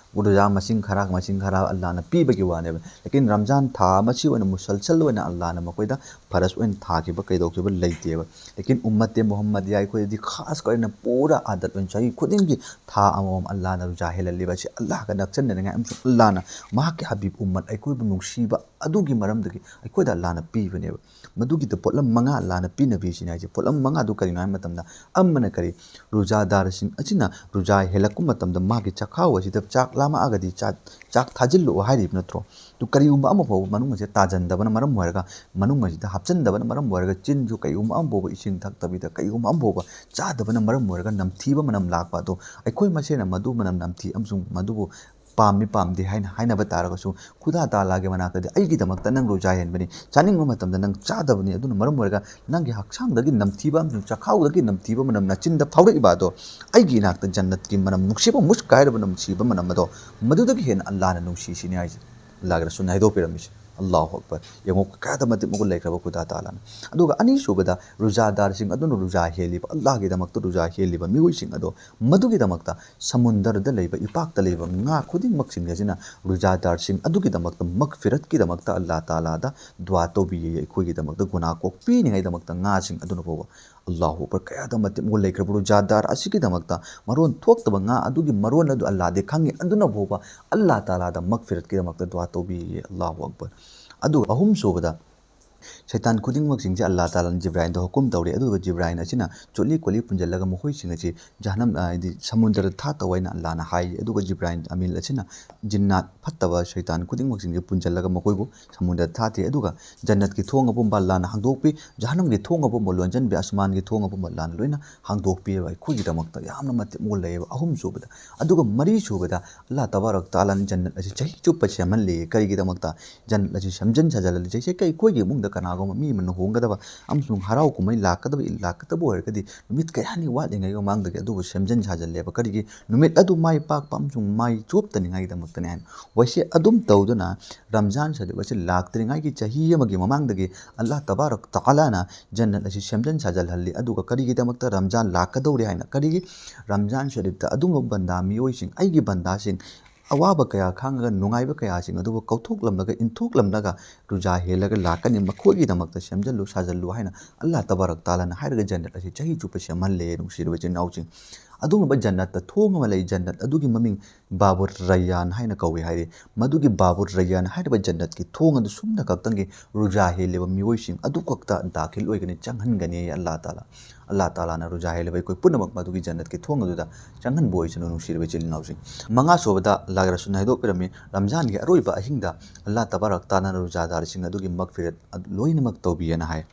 ꯔꯨꯖꯥ ꯃꯁꯤꯡ ꯈꯔ ꯃꯁꯤꯡ ꯈꯔ ꯑꯜꯂꯥꯅ ꯄꯤꯕꯒꯤ ꯋꯥꯅꯦꯕ꯫ ꯂꯦꯀꯤꯟ ꯔꯝꯖꯥꯟ ꯊꯥ ꯑꯃꯁꯤ ꯑꯣꯏꯅ ꯃꯨꯁꯜꯁꯜ ꯑꯣꯏꯅ ꯑꯜꯂꯥꯅ ꯃꯈꯣꯏꯗ ꯐꯔꯖ ꯑꯣꯏꯅ ꯊꯥꯈꯤꯕ ꯀꯩꯗꯧꯈꯤꯕ ꯂꯩꯇꯦꯕ꯫ ꯂꯦꯀꯤꯟ ꯎꯝꯃꯠꯇꯦ ꯃꯨꯍꯝꯃꯗꯤꯌꯥ ꯑꯩꯈꯣꯏꯗꯗꯤ ꯈꯥꯁ ꯑꯣꯏꯅ ꯄꯨꯔꯥ ꯑꯥꯗꯠ ꯑꯣꯏꯅ ꯆꯍꯤ ꯈꯨꯗꯤꯡꯒꯤ ꯊꯥ ꯑꯃꯃꯝ ꯑꯜꯂꯥꯅ ꯔꯨꯖꯥ ꯍꯦꯜꯍꯜꯂꯤꯕ ꯑꯁꯤ ꯑꯜꯂꯥꯍꯒ ꯅꯛꯁꯟꯅꯅꯤꯡꯉꯥꯏ ꯑꯃꯁꯨꯡ ꯑꯜꯂꯥꯅ ꯃꯍꯥꯛꯀꯤ ꯍꯕꯤꯕ ꯎꯝꯃꯠ ꯑꯩꯈꯣꯏꯕꯨ ꯅꯨꯡꯁꯤꯕ ꯑꯗꯨꯒꯤ ꯃꯔꯝꯗꯒꯤ ꯑꯩꯈꯣꯏꯗ ꯑꯜꯂꯥꯅ ꯄꯤꯕꯅꯦꯕ꯫ ꯃꯗꯨꯒꯤꯗ ꯄꯣꯠꯂꯝ ꯃꯉꯥ ꯑꯜꯂꯥꯅ ꯄꯤꯅꯕꯤꯁꯤꯅꯤ ꯍꯥꯏꯁꯦ꯫ ꯄꯣꯠꯂꯝ ꯃꯉꯥꯗꯨ ꯀꯔꯤꯅꯣ ꯍꯥꯏꯕ ꯃꯇꯝꯗ, ꯑꯃꯅ ꯀꯔꯤ? ꯔꯨꯖꯥꯗꯥꯔꯁꯤꯡ ꯑꯁꯤꯅ ꯔꯨꯖꯥ ꯍꯦꯜꯂꯛꯄ ꯃꯇꯝꯗ ꯃꯥꯒꯤ ꯆꯥꯛꯈꯥꯎ ꯑꯁꯤꯗ ꯆꯥꯛ ꯂꯥꯝꯃꯛꯑꯒꯗꯤ ꯆꯥ-, ꯆꯥꯛ ꯊꯥꯖꯤꯜꯂꯛꯑꯣ ꯍꯥꯏꯔꯤꯕ ꯅꯠꯇ꯭ꯔꯣ? ꯑꯗꯨ ꯀꯔꯤꯒꯨꯝꯕ ꯑꯃ ꯐꯥꯎꯕ ꯃꯅꯨꯡ ꯑꯁꯤꯗ ꯇꯥꯖꯟꯗꯕꯅ ꯃꯔꯝ ꯑꯣꯏꯔꯒ, ꯃꯅꯨꯡ ꯑꯁꯤꯗ ꯍꯥꯞꯆꯤꯟꯗꯕꯅ ꯃꯔꯝ ꯑꯣꯏꯔꯒ, ꯆꯤꯟꯁꯨ ꯀꯔꯤꯒꯨꯝꯕ ꯑꯃ ꯐꯥꯎꯕ ꯏꯁꯤꯡ ꯊꯛꯇꯕꯤꯗ ꯀꯔꯤꯒꯨꯝꯕ ꯑꯃ ꯐꯥꯎꯕ ꯆꯥꯗꯕꯅ ꯃꯔꯝ ꯑꯣꯏꯔꯒ ꯅꯝꯊꯤꯕ ꯃꯅꯝ ꯂꯥꯛꯄ ꯑꯗꯣ, ꯑꯩꯈꯣꯏ ꯃꯁꯦꯟꯅ ꯃꯗꯨ ꯃꯅꯝ ꯅꯝꯊꯤ ꯑꯃꯁꯨꯡ ꯃꯗꯨꯕꯨ ꯄꯥꯝꯃꯤ ꯄꯥꯝꯗꯦ ꯍꯥꯏꯅ ꯍꯥꯏꯅꯕ ꯇꯥꯔꯒꯁꯨ, ꯈꯨꯗꯥ ꯇꯥꯂꯥꯒꯤ ꯃꯅꯥꯛꯇꯗꯤ ꯑꯩꯒꯤꯗꯃꯛꯇ ꯅꯪ ꯔꯨꯖꯥ ꯍꯦꯟꯕꯅꯤ, ꯆꯥꯅꯤꯡꯕ ꯃꯇꯝꯗ ꯅꯪ ꯆꯥꯗꯕꯅꯤ, ꯑꯗꯨꯅ ꯃꯔꯝ ꯑꯣꯏꯔꯒ ꯅꯪꯒꯤ ꯍꯛꯆꯥꯡꯗꯒꯤ ꯅꯝꯊꯤꯕ ꯑꯃꯁꯨꯡ ꯆꯥꯛꯈꯥꯎꯗꯒꯤ ꯅꯝꯊꯤꯕ ꯃꯅꯝ ꯅꯆꯤꯟꯗ ꯐꯥꯎꯔꯛꯏꯕ ꯑꯗꯣ, ꯑꯩꯒꯤ ꯏꯅꯥꯛꯇ ꯖꯟꯅꯠꯀꯤ ꯃꯅꯝ, ꯅꯨꯡꯁꯤꯕ ꯃꯨꯁꯛ ꯍꯥꯏꯔꯕ ꯅꯨꯡꯁꯤꯕ ꯃꯅꯝ ꯑꯗꯣ, ꯃꯗꯨꯗꯒꯤ ꯍꯦꯟꯅ ꯑꯜꯂꯥꯍꯅ ꯅꯨꯡꯁꯤꯁꯤꯅꯤ ꯍꯥꯏꯁꯦ꯫ ꯑꯜꯂꯥꯍꯒꯤ ꯔꯁꯨꯜꯅ ꯍꯥꯏꯗꯣꯛꯄꯤꯔꯝꯃꯤꯁꯦ꯫ ꯑꯜꯂꯥꯍꯨ ꯑꯛꯕꯔ꯫ ꯌꯦꯡꯉꯨ, ꯀꯌꯥꯗ ꯃꯇꯤꯛ ꯃꯒꯨꯟ ꯂꯩꯈ꯭ꯔꯕ ꯈꯨꯗꯥ ꯇꯥꯂꯥꯅ꯫ ꯑꯗꯨꯒ ꯑꯅꯤꯁꯨꯕꯗ, ꯔꯨꯖꯥꯗꯥꯔꯁꯤꯡ ꯑꯗꯨꯅ ꯔꯨꯖꯥ ꯍꯦꯜꯂꯤꯕ, ꯑꯜꯂꯥꯍꯒꯤꯗꯃꯛꯇ ꯔꯨꯖꯥ ꯍꯦꯜꯂꯤꯕ ꯃꯤꯑꯣꯏꯁꯤꯡ ꯑꯗꯣ, ꯃꯗꯨꯒꯤꯗꯃꯛꯇ ꯁꯃꯨꯟꯗꯔꯗ ꯂꯩꯕ, ꯏꯄꯥꯛꯇ ꯂꯩꯕ ꯉꯥ ꯈꯨꯗꯤꯡꯃꯛꯁꯤꯡ ꯑꯁꯤꯅ ꯔꯨꯖꯥꯗꯥꯔꯁꯤꯡ ꯑꯗꯨꯒꯤꯗꯃꯛꯇ, ꯃꯒꯐꯤꯔꯠꯀꯤꯗꯃꯛꯇ ꯑꯜꯂꯥꯍ ꯇꯥꯂꯥꯗ ꯗꯨꯋꯥ ꯇꯧꯕꯤꯌꯦ, ꯑꯩꯈꯣꯏꯒꯤꯗꯃꯛꯇ ꯒꯨꯅꯥ ꯀꯣꯛꯄꯤꯅꯤꯉꯥꯏꯗꯃꯛꯇ ꯉꯥꯁꯤꯡ ꯑꯗꯨꯅ ꯐꯥꯎꯕ꯫ ꯑꯜꯂꯥꯍꯨ ꯑꯛꯕꯔ, ꯀꯌꯥꯗ ꯃꯇꯤꯛ ꯃꯒꯨꯟ ꯂꯩꯈ꯭ꯔꯕ ꯔꯨꯖꯥꯗꯥꯔ ꯑꯁꯤꯒꯤꯗꯃꯛꯇ꯫ ꯃꯔꯣꯟ ꯊꯣꯛꯇꯕ ꯉꯥ ꯑꯗꯨꯒꯤ ꯃꯔꯣꯟ ꯑꯗꯨ ꯑꯜꯂꯥꯍꯗꯤ ꯈꯪꯉꯤ, ꯑꯗꯨꯅ ꯐꯥꯎꯕ ꯑꯜꯂꯥꯍ ꯇꯥꯂꯥꯗ ꯃꯒꯐꯤꯔꯠꯀꯤꯗꯃꯛꯇ ꯗꯨꯋꯥ ꯇꯧꯕꯤꯌꯦ꯫ ꯑꯜꯂꯥꯍꯨ ꯑꯛꯕꯔ꯫ ꯑꯗꯨꯒ ꯑꯍꯨꯝꯁꯨꯕꯗ, ꯁꯩꯇꯥꯟ ꯈꯨꯗꯤꯡꯃꯛꯁꯤꯡꯁꯦ ꯑꯜꯂꯥꯍ ꯇꯥꯂꯥꯅ ꯖꯤꯕ꯭ꯔꯥꯏꯜꯗ ꯍꯨꯀꯨꯝ ꯇꯧꯔꯦ, ꯑꯗꯨꯒ ꯖꯤꯕ꯭ꯔꯥꯏꯜ ꯑꯁꯤꯅ ꯆꯣꯠꯂꯤ ꯀꯣꯠꯂꯤ ꯄꯨꯟꯁꯤꯜꯂꯒ ꯃꯈꯣꯏꯁꯤꯡ ꯑꯁꯤ ꯖꯍꯟꯅꯝ, ꯍꯥꯏꯗꯤ ꯁꯃꯨꯗ꯭ꯔꯗ ꯊꯥꯗꯧ ꯍꯥꯏꯅ ꯑꯜꯂꯥꯍꯅ ꯍꯥꯏ꯫ ꯑꯗꯨꯒ ꯖꯤꯕ꯭ꯔꯥꯏꯜ ꯑꯃꯤꯜ ꯑꯁꯤꯅ ꯖꯤꯟꯅꯥꯠ ꯐꯠꯇꯕ ꯁꯩꯇꯥꯟ ꯈꯨꯗꯤꯡꯃꯛꯁꯤꯡꯁꯦ ꯄꯨꯟꯁꯤꯜꯂꯒ ꯃꯈꯣꯏꯕꯨ ꯁꯃꯨꯗ꯭ꯔꯗ ꯊꯥꯗꯦ꯫ ꯑꯗꯨꯒ ꯖꯟꯅꯠꯀꯤ ꯊꯣꯡ ꯑꯄꯨꯝꯕ ꯑꯜꯂꯥꯍꯅ ꯍꯥꯡꯗꯣꯛꯄꯤ, ꯖꯍꯟꯅꯝꯒꯤ ꯊꯣꯡ ꯑꯄꯨꯝꯕ ꯂꯣꯟꯁꯤꯟꯕꯤ, ꯑꯁꯃꯥꯟꯒꯤ ꯊꯣꯡ ꯑꯄꯨꯝꯕ ꯑꯜꯂꯥꯍꯅ ꯂꯣꯏꯅ ꯍꯥꯡꯗꯣꯛꯄꯤꯑꯕ꯫ ꯑꯩꯈꯣꯏꯒꯤꯗꯃꯛꯇ ꯌꯥꯝꯅ ꯃꯇꯤꯛ ꯃꯒꯨꯟ ꯂꯩꯌꯦꯕ꯫ ꯑꯍꯨꯝꯁꯨꯕꯗ, ꯑꯗꯨꯒ ꯃꯔꯤꯁꯨꯕꯗ, ꯑꯜꯂꯥꯍ ꯇꯕꯥꯔꯛ ꯇꯥꯂꯥꯅ ꯖꯟꯅꯠ ꯑꯁꯤ ꯆꯍꯤ ꯆꯨꯞꯄ ꯁꯦꯝꯍꯜꯂꯤ꯫ ꯀꯔꯤꯒꯤꯗꯃꯛꯇ? ꯖꯟꯅꯠ ꯑꯁꯤ ꯁꯦꯝꯖꯤꯟ ꯁꯥꯖꯤꯜꯍꯜꯂꯤ꯫ ꯆꯍꯤ ꯑꯩꯈꯣꯏꯒꯤ ꯏꯃꯨꯡꯗ ꯀꯅꯥꯒꯨꯝꯕ ꯃꯤ ꯑꯃ ꯂꯨꯍꯣꯡꯒꯗꯕ ꯑꯃꯁꯨꯡ ꯍꯔꯥꯎ ꯀꯨꯝꯍꯩ ꯂꯥꯛꯀꯗꯕ, ꯂꯥꯛꯀꯗꯕ ꯑꯣꯏꯔꯒꯗꯤ ꯅꯨꯃꯤꯠ ꯀꯌꯥꯅꯤ ꯋꯥꯠꯂꯤꯉꯩ ꯃꯃꯥꯡꯗꯒꯤ ꯑꯗꯨꯕꯨ ꯁꯦꯝꯖꯤꯟ ꯁꯥꯖꯤꯜꯂꯦꯕ꯫ ꯀꯔꯤꯒꯤ? ꯅꯨꯃꯤꯠ ꯑꯗꯨ ꯃꯥꯏ ꯄꯥꯛꯄ ꯑꯃꯁꯨꯡ ꯃꯥꯏ ꯆꯣꯞꯇꯅꯤꯡꯉꯥꯏꯒꯤꯗꯃꯛꯇꯅꯤ ꯍꯥꯏꯅ꯫ ꯋꯥꯏꯁꯦ ꯑꯗꯨꯝ ꯇꯧꯗꯨꯅ ꯔꯝꯖꯥꯟ ꯁꯔꯤꯐ ꯑꯁꯤ ꯂꯥꯛꯇ꯭ꯔꯤꯉꯩꯒꯤ ꯆꯍꯤ ꯑꯃꯒꯤ ꯃꯃꯥꯡꯗꯒꯤ ꯑꯜꯂꯥꯍ ꯇꯕꯥꯔꯛ ꯇꯥꯂꯥꯅ ꯖꯟꯅꯠ ꯑꯁꯤ ꯁꯦꯝꯖꯤꯟ ꯁꯥꯖꯤꯜꯍꯜꯂꯤ꯫ ꯑꯗꯨꯒ ꯀꯔꯤꯒꯤꯗꯃꯛꯇ? ꯔꯝꯖꯥꯟ ꯂꯥꯛꯀꯗꯧꯔꯦ ꯍꯥꯏꯅ꯫ ꯀꯔꯤꯒꯤ? ꯔꯝꯖꯥꯟ ꯁꯔꯤꯐꯇ ꯑꯗꯨꯒꯨꯝꯂꯕ ꯕꯟꯗꯥ ꯃꯤꯑꯣꯏꯁꯤꯡ, ꯑꯩꯒꯤ ꯕꯟꯗꯥꯁꯤꯡ, ꯑꯋꯥꯕ ꯀꯌꯥ ꯈꯥꯡꯉꯒ ꯅꯨꯡꯉꯥꯏꯕ ꯀꯌꯥꯁꯤꯡ ꯑꯗꯨꯕꯨ ꯀꯧꯊꯣꯛꯂꯝꯂꯒ, ꯏꯟꯊꯣꯛꯂꯝꯂꯒ ꯔꯨꯖꯥ ꯍꯦꯜꯂꯒ ꯂꯥꯛꯀꯅꯤ, ꯃꯈꯣꯏꯒꯤꯗꯃꯛꯇ ꯁꯦꯝꯖꯤꯜꯂꯨ, ꯁꯥꯖꯤꯜꯂꯨ ꯍꯥꯏꯅ ꯑꯜꯂꯥꯍ ꯇꯕꯥꯔꯛ ꯇꯥꯂꯥꯅ ꯍꯥꯏꯔꯒ ꯖꯟꯅꯠ ꯑꯁꯤ ꯆꯍꯤ ꯆꯨꯞꯄ ꯁꯦꯝꯍꯜꯂꯦ, ꯅꯨꯡꯁꯤꯔꯕ ꯏꯆꯤꯟ ꯏꯅꯥꯎꯁꯤꯡ꯫ ꯑꯗꯨꯒꯨꯝꯂꯕ ꯖꯟꯅꯠꯇ ꯊꯣꯡ ꯑꯃ ꯂꯩ, ꯖꯟꯅꯠ ꯑꯗꯨꯒꯤ ꯃꯃꯤꯡ ꯕꯥꯕꯨꯔ ꯔꯩꯌꯥꯟ ꯍꯥꯏꯅ ꯀꯧꯏ ꯍꯥꯏꯔꯤ꯫ ꯃꯗꯨꯒꯤ ꯕꯥꯕꯨꯔ ꯔꯩꯌꯥꯟ ꯍꯥꯏꯔꯤꯕ ꯖꯟꯅꯠꯀꯤ ꯊꯣꯡ ꯑꯗꯨ ꯁꯨꯝꯅ ꯈꯛꯇꯪꯒꯤ ꯔꯨꯖꯥ ꯍꯦꯜꯂꯤꯕ ꯃꯤꯑꯣꯏꯁꯤꯡ ꯑꯗꯨ ꯈꯛꯇ ꯗꯥꯈꯤꯜ ꯑꯣꯏꯒꯅꯤ, ꯆꯪꯍꯟꯒꯅꯤ ꯑꯜꯂꯥꯍ ꯇꯥꯂꯥ꯫ ꯑꯜꯂꯥꯍ ꯇꯥꯂꯥꯅ ꯔꯨꯖꯥ ꯍꯦꯜꯂꯤꯕ ꯑꯩꯈꯣꯏ ꯄꯨꯝꯅꯃꯛ ꯃꯗꯨꯒꯤ ꯖꯟꯅꯠꯀꯤ ꯊꯣꯡ ꯑꯗꯨꯗ ꯆꯪꯍꯟꯕ ꯑꯣꯏꯁꯅꯨ, ꯅꯨꯡꯁꯤꯔꯕ ꯏꯆꯤꯜ ꯏꯅꯥꯎꯁꯤꯡ꯫ ꯃꯉꯥ ꯁꯨꯕꯗ ꯑꯜꯂꯥꯍꯒꯤ ꯔꯁꯨꯜꯅ ꯍꯥꯏꯗꯣꯛꯄꯤꯔꯝꯃꯤ, ꯔꯝꯖꯥꯟꯒꯤ ꯑꯔꯣꯏꯕ ꯑꯍꯤꯡꯗ ꯑꯜꯂꯥꯍ ꯇꯕꯥꯔꯛ ꯇꯥꯂꯥꯅ ꯔꯨꯖꯥꯗꯥꯔꯁꯤꯡ ꯑꯗꯨꯒꯤ ꯃꯒꯐꯤꯔꯠ ꯑꯗꯨ ꯂꯣꯏꯅꯃꯛ ꯇꯧꯕꯤꯌꯦꯅ ꯍꯥꯏ꯫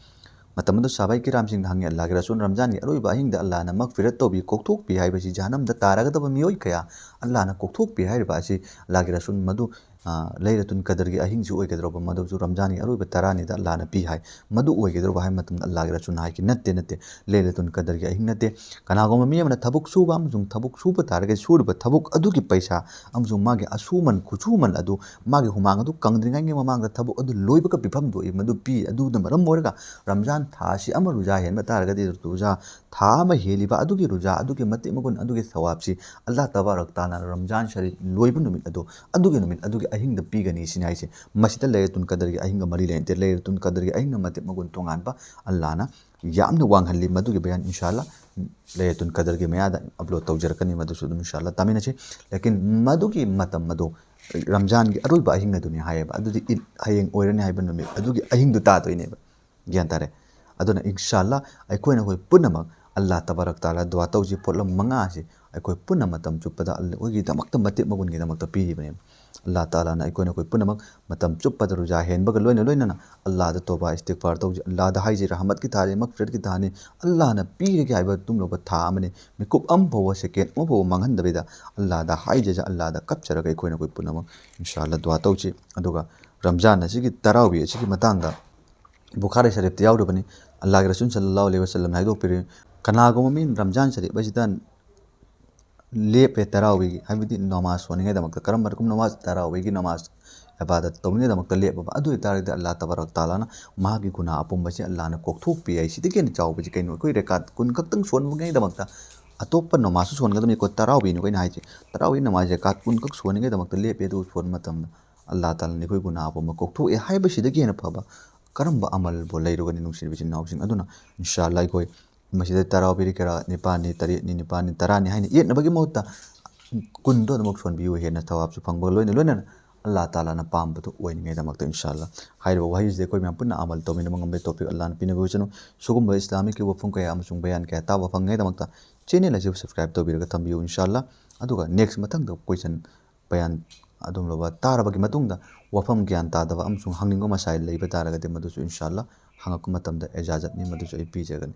ꯃꯇꯝ ꯑꯗꯨ ꯁꯥꯕꯥꯏ ꯀꯤꯔꯥꯝꯁꯤꯡꯅ ꯍꯪꯉꯤ, "ꯑꯜꯂꯥꯍꯒꯤ ꯔꯁꯨꯜ, ꯔꯝꯖꯥꯟꯒꯤ ꯑꯔꯣꯏꯕ ꯑꯍꯤꯡꯗ ꯑꯜꯂꯥꯍꯅ ꯃꯒꯐꯤꯔꯠ ꯇꯧꯕꯤ, ꯀꯣꯛꯊꯣꯛꯄꯤ ꯍꯥꯏꯕꯁꯤ ꯖꯍꯟꯅꯝꯗ ꯇꯥꯔꯒꯗꯕ ꯃꯤꯑꯣꯏ ꯀꯌꯥ ꯑꯜꯂꯥꯍꯅ ꯀꯣꯛꯊꯣꯛꯄꯤ ꯍꯥꯏꯔꯤꯕ ꯑꯁꯤ ꯑꯜꯂꯥꯍꯒꯤ ꯔꯁꯨꯜ ꯃꯗꯨ, ꯑ, ꯂꯩꯂꯇꯨꯟ ꯀꯗꯔꯒꯤ ꯑꯍꯤꯡꯁꯤ ꯑꯣꯏꯒꯗ꯭ꯔꯕ? ꯃꯗꯨꯁꯨ ꯔꯝꯖꯥꯟꯒꯤ ꯑꯔꯣꯏꯕ ꯇꯔꯥꯅꯤꯗ ꯑꯜꯂꯥꯍꯅ ꯄꯤ ꯍꯥꯏ꯫ ꯃꯗꯨ ꯑꯣꯏꯒꯗ꯭ꯔꯕ?" ꯍꯥꯏꯕ ꯃꯇꯝꯗ ꯑꯜꯂꯥꯍꯒꯤ ꯔꯁꯨꯜꯅ ꯍꯥꯏꯈꯤ, "ꯅꯠꯇꯦ, ꯅꯠꯇꯦ, ꯂꯩꯂꯇꯨꯟ ꯀꯗꯔꯒꯤ ꯑꯍꯤꯡ ꯅꯠꯇꯦ꯫ ꯀꯅꯥꯒꯨꯝꯕ ꯃꯤ ꯑꯃꯅ ꯊꯕꯛ ꯁꯨꯕ ꯑꯃꯁꯨꯡ ꯊꯕꯛ ꯁꯨꯕ ꯇꯥꯔꯒꯗꯤ ꯁꯨꯔꯤꯕ ꯊꯕꯛ ꯑꯗꯨꯒꯤ ꯄꯩꯁꯥ ꯑꯃꯁꯨꯡ ꯃꯥꯒꯤ ꯑꯁꯨꯃꯟ ꯈꯨꯠꯁꯨꯃꯟ ꯑꯗꯨ, ꯃꯥꯒꯤ ꯍꯨꯃꯥꯡ ꯑꯗꯨ ꯀꯪꯗ꯭ꯔꯤꯉꯩꯒꯤ ꯃꯃꯥꯡꯗ ꯊꯕꯛ ꯑꯗꯨ ꯂꯣꯏꯕꯒ ꯄꯤꯐꯝ ꯊꯣꯛꯏ, ꯃꯗꯨ ꯄꯤ꯫ ꯑꯗꯨꯅ ꯃꯔꯝ ꯑꯣꯏꯔꯒ ꯔꯝꯖꯥꯟ ꯊꯥ ꯑꯁꯤ ꯑꯃ ꯔꯨꯖꯥ ꯍꯦꯟꯕ ꯇꯥꯔꯒꯗꯤ ꯔꯨꯖꯥ ꯊꯥ ꯑꯃ ꯍꯦꯜꯂꯤꯕ ꯑꯗꯨꯒꯤ ꯔꯨꯖꯥ ꯑꯗꯨꯒꯤ ꯃꯇꯤꯛ ꯃꯒꯨꯟ, ꯑꯗꯨꯒꯤ ꯁꯋꯥꯕꯁꯤ ꯑꯜꯂꯥꯍ ꯇꯕꯥꯔꯛ ꯇꯥꯂꯥꯅ ꯔꯝꯖꯥꯟ ꯁꯔꯤꯐ ꯂꯣꯏꯕ ꯅꯨꯃꯤꯠ ꯑꯗꯨ, ꯑꯗꯨꯒꯤ ꯅꯨꯃꯤꯠ ꯑꯗꯨꯒꯤ ꯑꯍꯤꯡꯗ ꯄꯤꯒꯅꯤ ꯁꯤꯅꯤ ꯍꯥꯏꯁꯦ꯫ ꯃꯁꯤꯗ ꯂꯩꯂꯇꯨꯟ ꯀꯗꯔꯒꯤ ꯑꯍꯤꯡꯒ ꯃꯔꯤ ꯂꯩꯅꯗꯦ꯫ ꯂꯩꯂꯇꯨꯟ ꯀꯗꯔꯒꯤ ꯑꯍꯤꯡꯅ ꯃꯇꯤꯛ ꯃꯒꯨꯟ ꯇꯣꯉꯥꯟꯕ ꯑꯜꯂꯥꯍꯅ ꯌꯥꯝꯅ ꯋꯥꯡꯍꯜꯂꯤ꯫ ꯃꯗꯨꯒꯤ ꯕꯌꯥꯟ ꯏꯟꯁꯥ ꯑꯜꯂꯥꯍ ꯂꯩꯂꯇꯨꯟ ꯀꯗꯔꯒꯤ ꯃꯌꯥꯗ ꯑꯞꯂꯣꯗ ꯇꯧꯖꯔꯛꯀꯅꯤ, ꯃꯗꯨꯁꯨ ꯑꯗꯨꯝ ꯏꯟꯁꯥ ꯑꯜꯂꯥꯍ ꯇꯥꯃꯤꯟꯅꯁꯤ꯫ ꯂꯦꯀꯤꯟ ꯃꯗꯨꯒꯤ ꯃꯇꯝ ꯑꯗꯣ ꯔꯝꯖꯥꯟꯒꯤ ꯑꯔꯣꯏꯕ ꯑꯍꯤꯡ ꯑꯗꯨꯅꯤ ꯍꯥꯏꯌꯦꯕ꯫ ꯑꯗꯨꯗꯤ ꯏꯗ ꯍꯌꯦꯡ ꯑꯣꯏꯔꯅꯤ ꯍꯥꯏꯕ ꯅꯨꯃꯤꯠ ꯑꯗꯨꯒꯤ ꯑꯍꯤꯡꯗꯨ ꯇꯥꯗꯣꯏꯅꯦꯕ꯫ ꯒ꯭ꯌꯥꯟ ꯇꯥꯔꯦ? ꯑꯗꯨꯅ ꯏꯟꯁꯥ ꯑꯜꯂꯥꯍ ꯑꯩꯈꯣꯏꯅ ꯑꯩꯈꯣꯏ ꯄꯨꯝꯅꯃꯛ ꯑꯜꯂꯥꯍ ꯇꯕꯥꯔꯛ ꯇꯥꯂꯥ ꯗꯨꯋꯥ ꯇꯧꯁꯤ꯫ ꯄꯣꯠꯂꯝ ꯃꯉꯥ ꯑꯁꯤ ꯑꯩꯈꯣꯏ ꯄꯨꯟꯅ ꯃꯇꯝ ꯆꯨꯞꯄꯗ ꯑꯩꯈꯣꯏꯒꯤꯗꯃꯛꯇ ꯃꯇꯤꯛ ꯃꯒꯨꯟꯒꯤꯗꯃꯛꯇ ꯄꯤꯔꯤꯕꯅꯦꯕ꯫ ꯑꯜꯂꯥꯍ ꯇꯥꯂꯥꯅ ꯑꯩꯈꯣꯏꯅ ꯑꯩꯈꯣꯏ ꯄꯨꯝꯅꯃꯛ ꯃꯇꯝ ꯆꯨꯞꯄꯗ ꯔꯨꯖꯥ ꯍꯦꯟꯕꯒ ꯂꯣꯏꯅ ꯂꯣꯏꯅꯅ ꯑꯜꯂꯥꯍꯗ ꯇꯣꯕꯥ ꯏꯁꯇꯤꯒꯐꯥꯔ ꯇꯧꯁꯤ꯫ ꯑꯜꯂꯥꯍꯗ ꯍꯥꯏꯁꯤ, ꯔꯍꯃꯠꯀꯤ ꯊꯥꯅꯤ, ꯃꯒꯐꯤꯔꯠꯀꯤ ꯊꯥꯅꯤ, ꯑꯜꯂꯥꯍꯅ ꯄꯤꯔꯒꯦ ꯍꯥꯏꯕ ꯑꯗꯨꯒꯨꯝꯂꯕ ꯊꯥ ꯑꯃꯅꯤ꯫ ꯃꯤꯀꯨꯞ ꯑꯃ ꯐꯥꯎꯕ, ꯁꯦꯀꯦꯟ ꯑꯃ ꯐꯥꯎꯕ ꯃꯥꯡꯍꯟꯗꯕꯤꯗ ꯑꯜꯂꯥꯍꯗ ꯍꯥꯏꯖꯖ, ꯑꯜꯂꯥꯍꯗ ꯀꯞꯆꯔꯒ ꯑꯩꯈꯣꯏꯅ ꯑꯩꯈꯣꯏ ꯄꯨꯝꯅꯃꯛ ꯏꯟꯁꯥ ꯑꯜꯂꯥꯍ ꯗꯨꯋꯥ ꯇꯧꯁꯤ꯫ ꯑꯗꯨꯒ ꯔꯝꯖꯥꯟ ꯑꯁꯤꯒꯤ ꯇꯔꯥꯋꯤ ꯑꯁꯤꯒꯤ ꯃꯇꯥꯡꯗ ꯕꯨꯈꯥꯔꯤ ꯁꯔꯤꯐꯇ ꯌꯥꯎꯔꯤꯕꯅꯤ꯫ ꯑꯜꯂꯥꯍꯒꯤ ꯔꯁꯨꯜ ꯁꯜꯂꯜꯂꯥꯍꯨ ꯑꯂꯩꯍꯤ ꯋꯥꯁꯜꯂꯝꯅ ꯍꯥꯏꯗꯣꯛꯄꯤꯔꯤ, ꯀꯅꯥꯒꯨꯝꯕ ꯃꯤꯅ ꯔꯝꯖꯥꯟ ꯁꯔꯤꯐ ꯑꯁꯤꯗ ꯂꯦꯞꯄꯦ ꯇꯔꯥꯋꯤꯒꯤ, ꯍꯥꯏꯕꯗꯤ ꯅꯃꯥꯖ ꯁꯣꯟꯅꯤꯡꯉꯥꯏꯗꯃꯛꯇ꯫ ꯀꯔꯝꯕ ꯅꯃꯥꯖ? ꯇꯔꯥꯋꯤꯒꯤ ꯅꯃꯥꯖ, ꯏꯕꯥꯗꯠ ꯇꯧꯅꯤꯡꯉꯥꯏꯗꯃꯛꯇ ꯂꯦꯞꯄꯕ꯫ ꯑꯗꯨ ꯑꯣꯏꯇꯥꯔꯒꯗꯤ ꯑꯜꯂꯥꯍ ꯇꯕꯥꯔꯛ ꯇꯥꯂꯥꯅ ꯃꯍꯥꯛꯀꯤ ꯒꯨꯅꯥꯍ ꯑꯄꯨꯝꯕꯁꯦ ꯑꯜꯂꯥꯍꯅ ꯀꯣꯛꯊꯣꯛꯄꯤ ꯍꯥꯏ꯫ ꯁꯤꯗꯒꯤ ꯍꯦꯟꯅ ꯆꯥꯎꯕꯁꯤ ꯀꯩꯅꯣ? ꯑꯩꯈꯣꯏ ꯔꯀꯥꯠ ꯀꯨꯟ ꯈꯛꯇꯪ ꯁꯣꯟꯕꯉꯩꯗꯃꯛꯇ, ꯑꯇꯣꯞꯄ ꯅꯃꯥꯖꯁꯨ ꯁꯣꯟꯒꯗꯕꯅꯤꯀꯣ, ꯇꯔꯥꯋꯤꯅꯤꯀꯣ ꯑꯩꯅ ꯍꯥꯏꯁꯦ, ꯇꯔꯥꯋꯤ ꯅꯃꯥꯖꯁꯦ ꯔꯀꯥꯠ ꯀꯨꯟ ꯈꯛ ꯁꯣꯟꯅꯤꯡꯉꯥꯏꯗꯃꯛꯇ ꯂꯦꯞꯄꯦ꯫ ꯑꯗꯨ ꯁꯣꯟꯕ ꯃꯇꯝꯗ ꯑꯜꯂꯥꯍ ꯇꯥꯂꯥꯅ ꯑꯩꯈꯣꯏ ꯒꯨꯅꯥꯍ ꯑꯄꯨꯝꯕ ꯀꯣꯛꯊꯣꯛꯑꯦ ꯍꯥꯏꯕꯁꯤꯗꯒꯤ ꯍꯦꯟꯅ ꯐꯕ ꯀꯔꯝꯕ ꯑꯃꯜꯕꯨ ꯂꯩꯔꯨꯒꯅꯤ? ꯅꯨꯡꯁꯤꯔꯤꯕ ꯏꯆꯤꯟ ꯏꯅꯥꯎꯁꯤꯡ ꯑꯗꯨꯅ, ꯏꯟꯁꯥ ꯑꯜꯂꯥꯍ, ꯑꯩꯈꯣꯏ ꯃꯁꯤꯗ ꯇꯔꯥꯋꯤ ꯔꯀꯥꯠ ꯅꯤꯄꯥꯜꯅꯤ, ꯇꯔꯦꯠꯅꯤ, ꯅꯤꯄꯥꯜꯅꯤ, ꯇꯔꯥꯅꯤ ꯍꯥꯏꯅ ꯌꯦꯠꯅꯕꯒꯤ ꯃꯍꯨꯠꯇ ꯀꯨꯟꯗꯣ ꯑꯗꯨꯃꯛ ꯁꯣꯟꯕꯤꯌꯨ꯫ ꯍꯦꯟꯅ ꯊꯋꯥꯕꯁꯨ ꯐꯪꯕꯒ ꯂꯣꯏꯅ ꯂꯣꯏꯅꯅ ꯑꯜꯂꯥꯍ ꯇꯥꯂꯥꯅ ꯄꯥꯝꯕꯗꯨ ꯑꯣꯏꯅꯤꯡꯉꯥꯏꯗꯃꯛꯇ, ꯏꯟꯁꯥ ꯑꯜꯂꯥꯍ꯫ ꯍꯥꯏꯔꯤꯕ ꯋꯥꯍꯩꯁꯤꯗ ꯑꯩꯈꯣꯏ ꯃꯌꯥꯝ ꯄꯨꯟꯅ ꯑꯃꯜ ꯇꯧꯃꯤꯟꯅꯕ ꯉꯝꯕꯒꯤ ꯇꯧꯐꯤꯛ ꯑꯜꯂꯥꯍꯅ ꯄꯤꯅꯕꯤꯌꯨ꯫ ꯁꯤꯒꯨꯝꯕ ꯏꯁꯂꯥꯃꯤꯛꯀꯤ ꯋꯥꯐꯝ ꯀꯌꯥ ꯑꯃꯁꯨꯡ ꯕꯌꯥꯟ ꯀꯌꯥ ꯇꯥꯕ ꯐꯪꯅꯤꯡꯉꯥꯏꯗꯃꯛꯇ ꯆꯦꯅꯦꯜ ꯑꯁꯤꯕꯨ ꯁꯕꯁꯀ꯭ꯔꯥꯏꯕ ꯇꯧꯕꯤꯔꯒ ꯊꯝꯕꯤꯌꯨ, ꯏꯟꯁꯥ ꯑꯜꯂꯥꯍ꯫ ꯑꯗꯨꯒ ꯅꯦꯛꯁ ꯃꯊꯪꯗ ꯀꯣꯏꯁꯟ ꯕꯌꯥꯟ ꯑꯗꯨꯝꯂꯕ ꯇꯥꯔꯕꯒꯤ ꯃꯇꯨꯡꯗ ꯋꯥꯐꯝ ꯒ꯭ꯌꯥꯟ ꯇꯥꯗꯕ ꯑꯃꯁꯨꯡ ꯍꯪꯅꯤꯡꯕ ꯃꯁꯥꯏꯜ ꯂꯩꯕ ꯇꯥꯔꯒꯗꯤ ꯃꯗꯨꯁꯨ ꯏꯟꯁꯥ ꯑꯜꯂꯥꯍ ꯍꯪꯉꯛꯄ ꯃꯇꯝꯗ ꯏꯖꯥꯖꯠꯅꯤ, ꯃꯗꯨꯁꯨ ꯑꯩ ꯄꯤꯖꯒꯅꯤ꯫